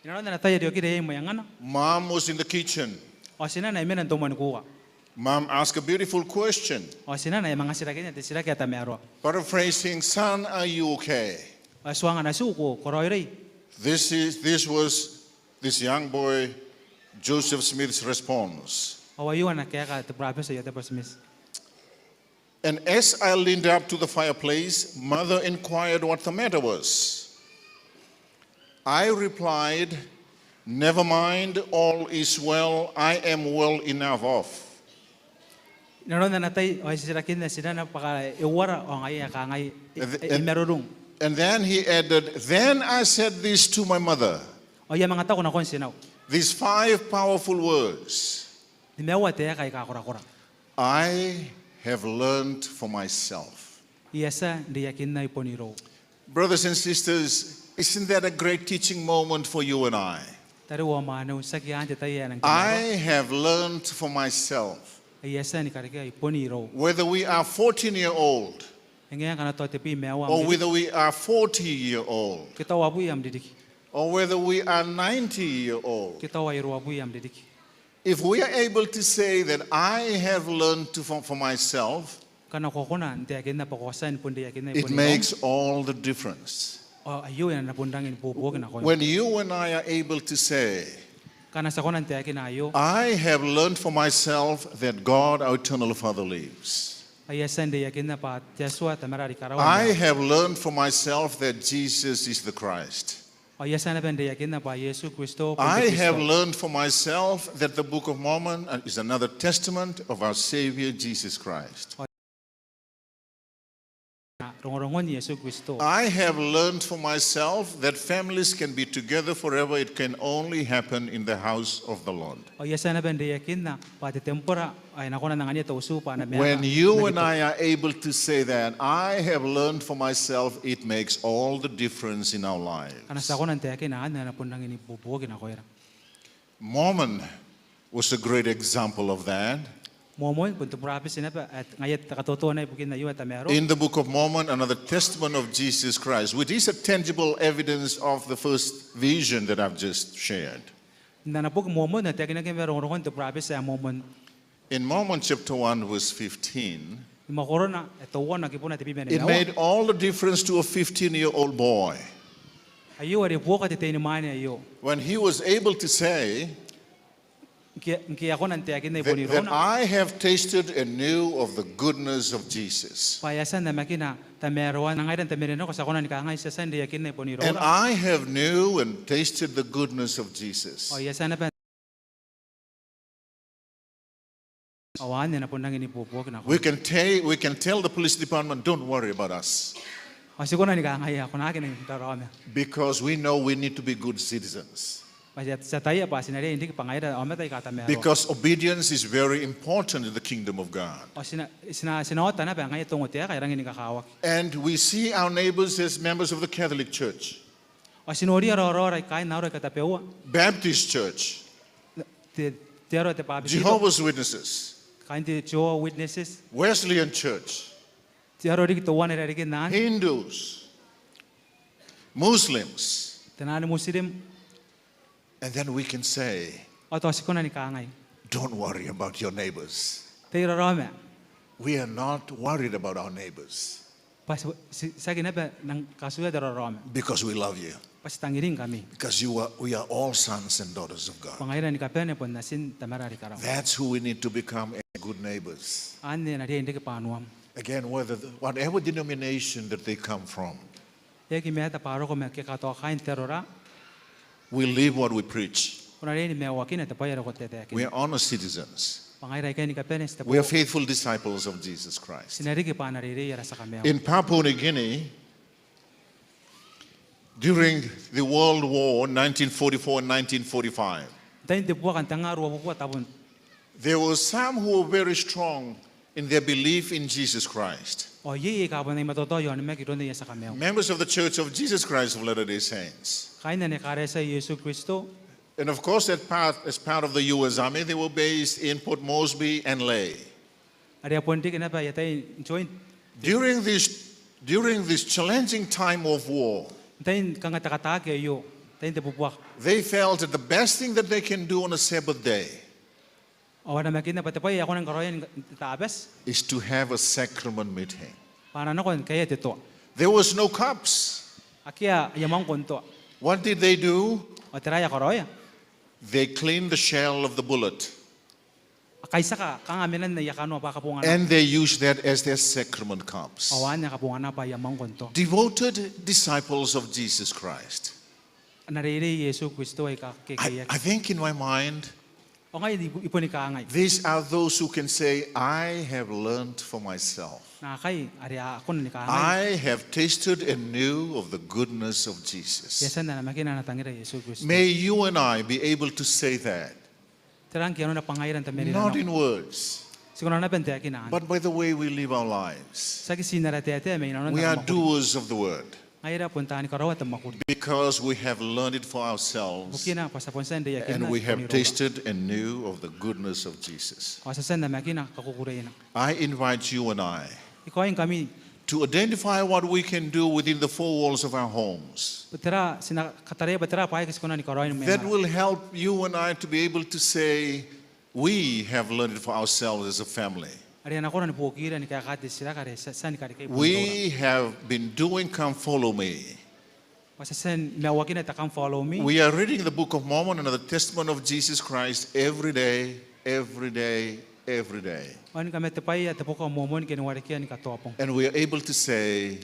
Inanon ana tai are e okira iai mweengana. Mom was in the kitchen. Ao tinana e mena n te umwa ni kuuka. Mom asked a beautiful question. Ao tinana e manga titirakinna te titiraki ae tamaroa. Paraphrasing, "Son, are you okay?" Ao e tuanga, "Natiu, ko, ko raoiroi?" This is, this was this young boy, Joseph Smith's response. Ao aio ana kaeka te burabeti Iotebwa Timiti. And as I leaned up to the fireplace, Mother inquired what the matter was. I replied, "Never mind, all is well, I am well enough off." Inanon ana tai ao e titirakinna tinana bwa e uara, ao ngaia e kangai, "I, I marurung." And then he added, "Then I said this to my mother." Ao I a manga taku nakon tinau. These five powerful words. Nimaua taeka aika korakora. "I have learned for myself." I a tia n reiakinna i bon irou. Brothers and sisters, isn't that a great teaching moment for you and I? Tariu ao mwaneu, tiaki anne te tai ae nang I have learned for myself. I a tia ni karekea i bon irou. Whether we are fourteen year old, e ngae ngkana tao tebwi ma aua am ririki, or whether we are forty year old, ke tao uabwi am ririki, or whether we are ninety year old, ke tao ai ruabwi am ririki. If we are able to say that I have learned to, for, for myself, ngkana ko kona n taekinna bwa ko a tia ni bon reiakinna i bon iroum, it makes all the difference. Ao aio e na bon rangi ni buobuoki nakoim. When you and I are able to say, ngkana ti a kona n taekina aio, "I have learned for myself that God, our eternal Father, lives. I a tia n reiakinna bwa te Atua Tamara are i karawa e maiu. I have learned for myself that Jesus is the Christ. Ao I a tia naba n reiakinna bwa Iesu Kristo bon te Kristo. I have learned for myself that the Book of Mormon, uh, is another testament of our Savior Jesus Christ. Rongorongon Iesu Kristo. I have learned for myself that families can be together forever. It can only happen in the house of the Lord." Ao I a tia naba n reiakinna bwa te tembora ae e na kona n anganiia te utu bwa e na mena. When you and I are able to say that, "I have learned for myself," it makes all the difference in our lives. Ngkana ti a kona n taekina anne, e na bon rangi ni buobuoki nakoira. Mormon was a great example of that. Moomon bon te burabeti naba ae ngaia te katoto naba ibukin aio ae tamaroa. In the Book of Mormon, another testament of Jesus Christ, which is a tangible evidence of the first vision that I've just shared. N ana boki Moomon, e taekinaki ma rongorongon te burabeti ae Moomon. In Mormon chapter one, verse fifteen, ni mwakorona ae teuana kibuna tebwi ma nimaua. It made all the difference to a fifteen-year-old boy. Aio are e buoka te teinimwaane aio. When he was able to say, ngke, ngke e a kona n taekinna i bon irouna, that, "I have tasted and knew of the goodness of Jesus." Bwa e a tia n namakina tamaroan, ngaira n tamaroa nako ti a kona ni kangai ti a tia n reiakinna i bon iroura. "And I have knew and tasted the goodness of Jesus." Ao I a tia naba. Ao anne e na bon rangi ni buobuoki nakoira. We can ta-, we can tell the police department, "Don't worry about us." Ao ti kona ni kangai, "Ko na aki nang raraoma." Because we know we need to be good citizens. Bwa ti a, ti ataia bwa ti na riai n riki bwa ngaira aomata aika tamaroa. Because obedience is very important in the kingdom of God. Ao ti na, ti na, ti na ota naba ngaia te ongotaeka e rangi ni kakawaki. And we see our neighbors as members of the Catholic Church. Ao ti noria raoraora i kaain aaro aika tabeua. Baptist Church. Te, te aro te Baptist. Jehovah's Witnesses. Kaain te Jehovah Witnesses. Wesleyan Church. Te aro riki teuana i rarikin anne. Hindus. Muslims. Te naan Muslim. And then we can say, ao tao ti kona ni kangai, "Don't worry about your neighbors." Tai raraoma. We are not worried about our neighbors. Bwa ti, ti, tiaki naba n nang katuia te raraoma. Because we love you. Bwa ti tangiringkami. Because you are, we are all sons and daughters of God. Bwa ngaira ni kabane bon natin Tamara are i karawa. That's who we need to become as good neighbors. Anne e na riai n reke bwa anuam. Again, whether the, whatever denomination that they come from. E aki mata bwa a roko ma ke katoa kaain te aro ra. We live what we preach. Ko na riai ni maiuakina te bwai are ko tataekinna. We are honest citizens. Bwa ngaira aikai ni kabane ti tebo. We are faithful disciples of Jesus Christ. Ti na riki bwa ana reirei ara tia kamaiu. In Papua New Guinea, during the World War, nineteen forty-four and nineteen forty-five, n tain te buaka n tengaa ruabubua tabun. There were some who were very strong in their belief in Jesus Christ. Ao iai aika bon a matoatoa aia onimaki iroun Iesu Kamaiu. Members of the Church of Jesus Christ of Latter-day Saints. Kaain ana Ekaretia Iesu Kristo. And of course, as part, as part of the U S Army, they were based in Port Moresby and Lae. Are a bon riki naba aia tai n join. During this, during this challenging time of war, n tain kanga te kataaki aio, tain te bubuaka, they felt that the best thing that they can do on a Sabbath day, ao a namakinna bwa te bwai ae a kona ni karaoia n te Tabati, is to have a sacrament meeting. Bwa a na nako ni kaea te toa. There was no cups. Akea aia mwangko n toa. What did they do? Ao tera ae a karaoia? They cleaned the shell of the bullet. A kaitiaka kanga menan aia kanoa bwa kabongana. And they used that as their sacrament cups. Ao anne a kabongana bwa aia mwangko n toa. Devoted disciples of Jesus Christ. Ana reirei Iesu Kristo aika kekeiaki. I, I think in my mind, ao ngai i, i boni kangai, these are those who can say, "I have learned for myself." Naakai are a kona ni kangai, "I have tasted anew of the goodness of Jesus." I a tia n namakina ana tangira Iesu Kristo. May you and I be able to say that. Tera ngke arona bwa ngaira n tamaroa, not in words, ti kona naba n taekina anne, but by the way we live our lives. Tiaki tii n ara taetae ma inanon ara mwakuri. We are doers of the word. Ngaira bon taani karaoa te mwakuri. Because we have learned it for ourselves. Ibukina bwa ti a bon tia n reiakinna. And we have tasted anew of the goodness of Jesus. Ao ti a tia n namakina kakukureina. I invite you and I, I kaoingkami, to identify what we can do within the four walls of our homes, bwa tera, ti na kataraia bwa tera bwaai aika ti kona ni karaoi ni mwengara, that will help you and I to be able to say, "We have learned it for ourselves as a family." Are a na kona ni buokira ni kaeka te titiraki are ti a tia ni karekei bwa n tauraoi. We have been doing Come Follow Me. Bwa ti a tia ni maiuakina te Come Follow Me. We are reading the Book of Mormon and the Testament of Jesus Christ every day, every day, every day. Ao ni kamate bwaia te Boki ni Moomon ke ni warekia ni katoa bong. And we are able to say,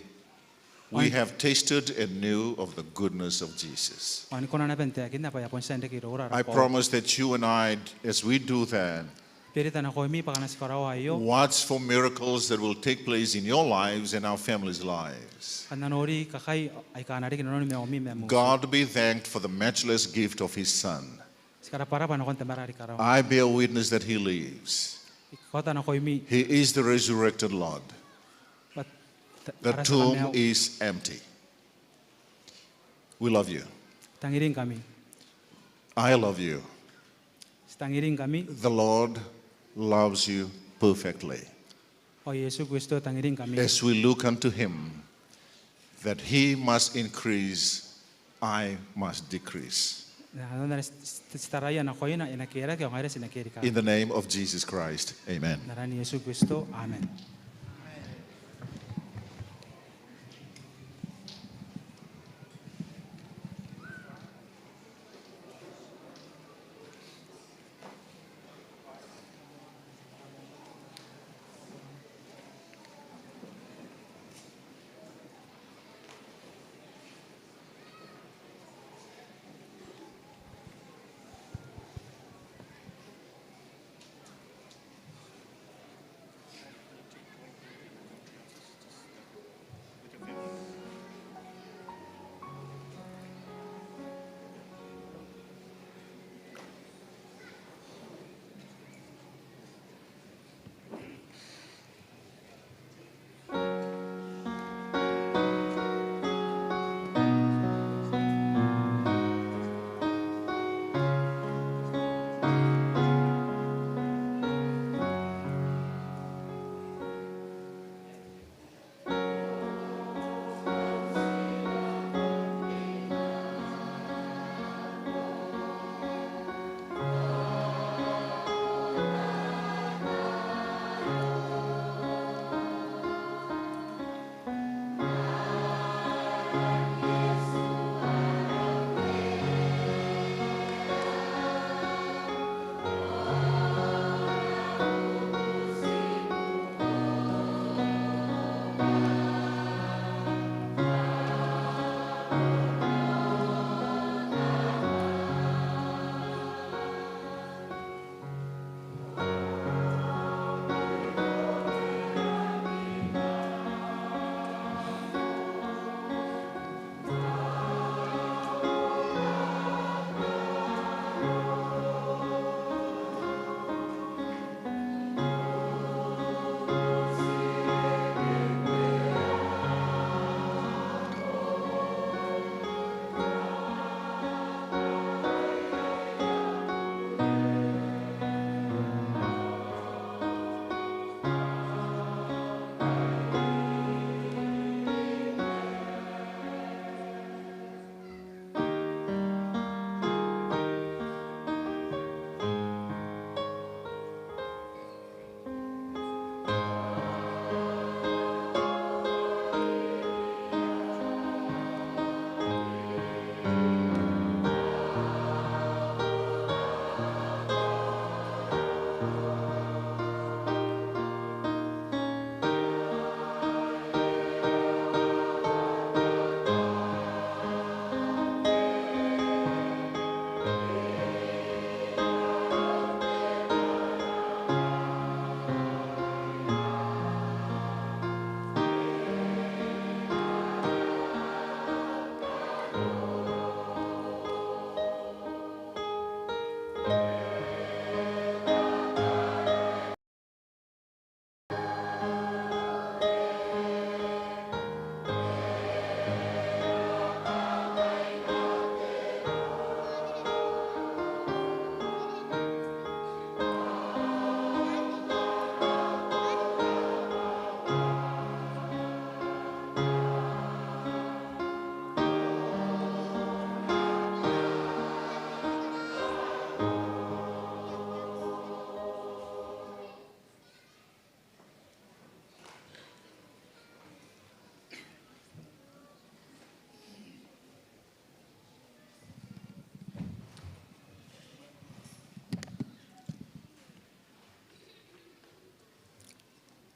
"We have tasted anew of the goodness of Jesus." Ao ni kona naba n taekinna bwa e a bon tia n reke iroura ara bwai. I promise that you and I, as we do that, I berita nakoimi bwa ngkana ti karaoa aio, watch for miracles that will take place in your lives and our families' lives. Kam na nori kakai aika a na riki inanon maiumi ma am utu. God be thanked for the matchless gift of his Son. Ti karabwarabwa nakon Tamara are i karawa. I bear witness that he lives. I kaota nakoimi. He is the resurrected Lord. Bwa te, te ara tia kamaiu. The tomb is empty. We love you. Tangiringkami. I love you. Ti tangiringkami. The Lord loves you perfectly. Ao Iesu Kristo e tangiringkami. As we look unto him, that he must increase, I must decrease. N aron are ti, ti, ti taraia nakoina, e na kerake ao ngaira ti na kerikaaki. In the name of Jesus Christ, amen. N aran Iesu Kristo, amen.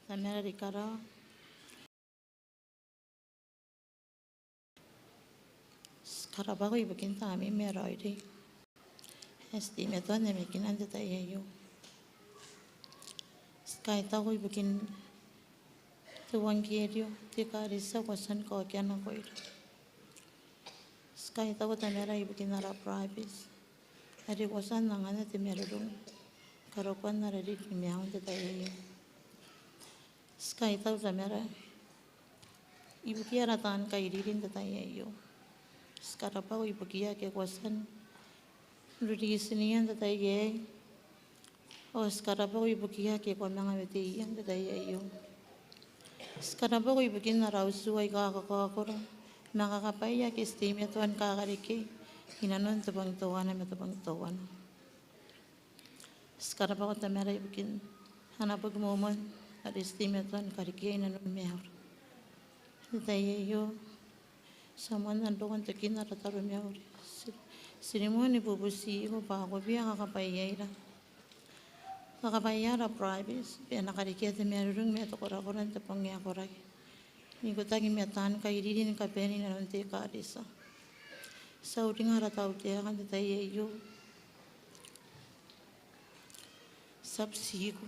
Tamara are i karawa, ti karabwako ibukin Tamneim ae Raoiroi ae ti teimatoa n namakinna n te tai aio. Ti kaitau ibukin te euangkerio, te ekaretia ae ko a tia ni kaokia nakoira. Ti kaitau Tamara ibukin ara burabeti are ko a tia n anganna te marurung ni karokoan ara ririki ni maiu n te tai aio. Ti kaitau Tamara ibukia ara taan kairiri n te tai aio. Ti karabwako ibukia ake ko a tia n riritina n te tai aei. Ao ti karabwako ibukia ake ko a manga weteia n te tai aio. Ti karabwako ibukin ara utu aika kakaokoro ma kakabwaia ake ti teimatoa ni kakarekei inanon te bong teuana ma te bong teuana. Ti karabwako Tamara ibukin ana boki Moomon are ti teimatoa ni karekea inanon maiura n te tai aio. Ti a moana n roko n tokin ara taromauri. Ti, ti rimoa ni bubutiko bwa ko bia kakabwaiaira. Kakabwaia ara burabeti bwa e na karekea te marurung ma te korakora n te bong ae koraki, n ikotaki ma taan kairiri ni kabane inanon te ekaretia. Ti a uringa ara tautaeka n te tai aio. Ti a bubutiko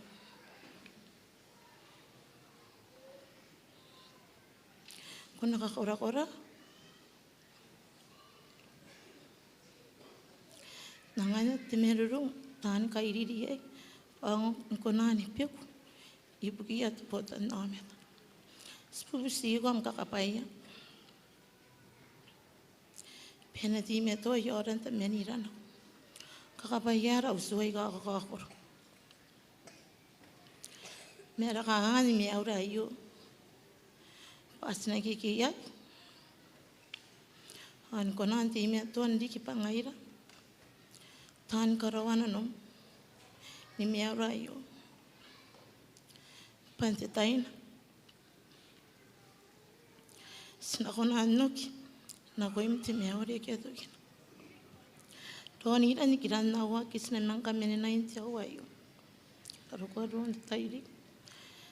ko na kakorakora n anganna te marurung taan kairiri aei, ao ngkana ko na ni beku ibukia te botannaomata. Ti bubutiko am kakabwaia bwa e na teimatoa aoran te mani iranako. Kakabwaia ara utu aika kakaokoro ma ara kanganga ni maiura aio, bwa ti na kekeiaki ao ni kona n teimatoa n riki bwa ngaira taan karaoa nanom ni maiura aio. Bwa n te taina ti na kona n oki nakoim te maiu are akea tokina. Raonira nikiran aoa ake ti na manga kamanenai n te aoa aio. Karokoa raou n te tairiki.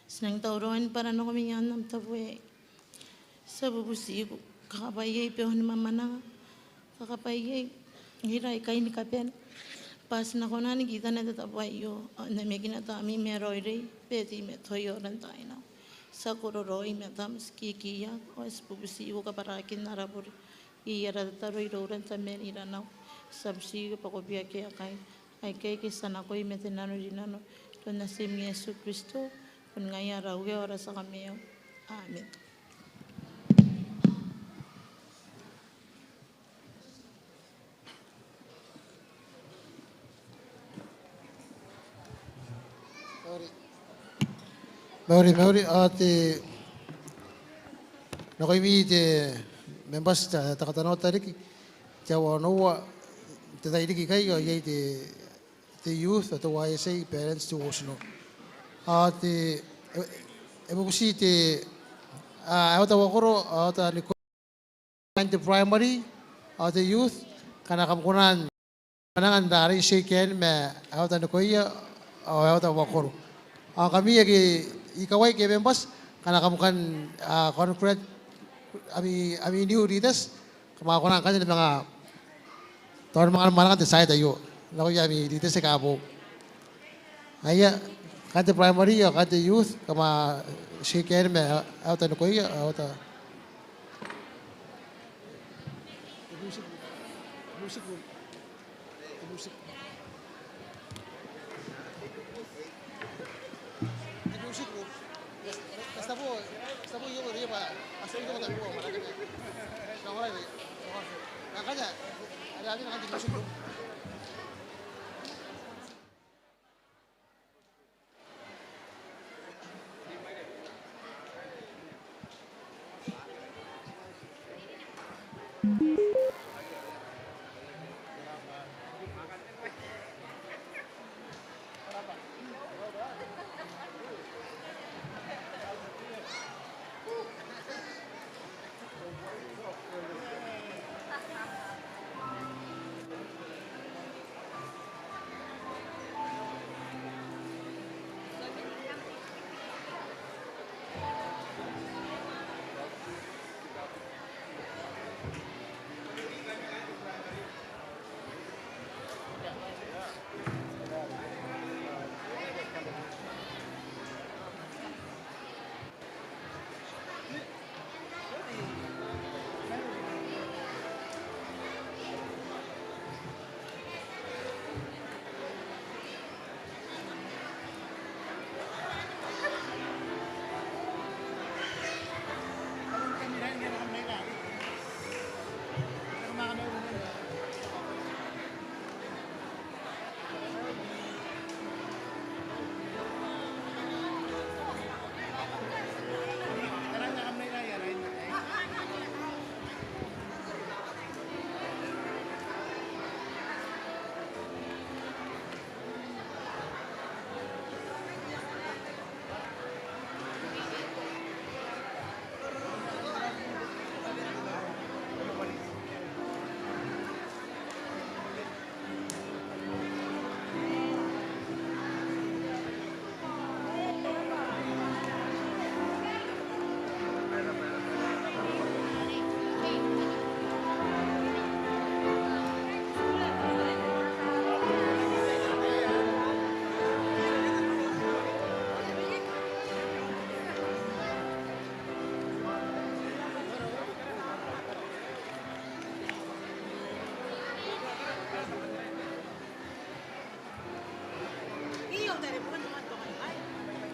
Ti nang tauraoi ni bwaranako mai aan am tabo aei. Ti a bubutiko, kakabwaiai bwa ko na mamananga. Kakabwaiai ngaira aikai ni kabane bwa ti na kona ni kitana te tabo aio ao n namakina Tamneim ae Raoiroi bwa e teimatoa aoran taai nako. Ti a kororaoi ma Tamara, ti kekeia ao ti bubutiko kabwarakin ara bure. Iai ara tataro iroura n te mani iranako. Ti a bubutiko bwa ko bia kaekai aikai ake ti a nakoi ma te nanorinano, iroun Natim Iesu Kristo, bon ngaia ara Uea ao ara tia Kamaiu. Amen. Mauri, mauri, ao te nakoimi te members, te katanoata riki, te aoa onoua n te tairiki ikai ao iai te te youth ao te Y S A parents to Oslo. Ao te, e, e bubuti te, a, ae ota wakoro, ae ota nikoia, te primary, ao te youth, ngkana kam kona n, kona n rarei shake hand ma ae ota nikoia, ao ae ota wakoro. Ao ngkami ake ikawai ke members, ngkana kam kan, a, congratulate ami, ami new leaders, kam a kona ngkanne ni manga tao ni manga mwananga n te side aio nakoia ami leaders aika boou. Aia, kaain te primary ao kaain te youth, kam a shake hand ma ae ota nikoia, ae ota.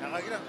Nakakira.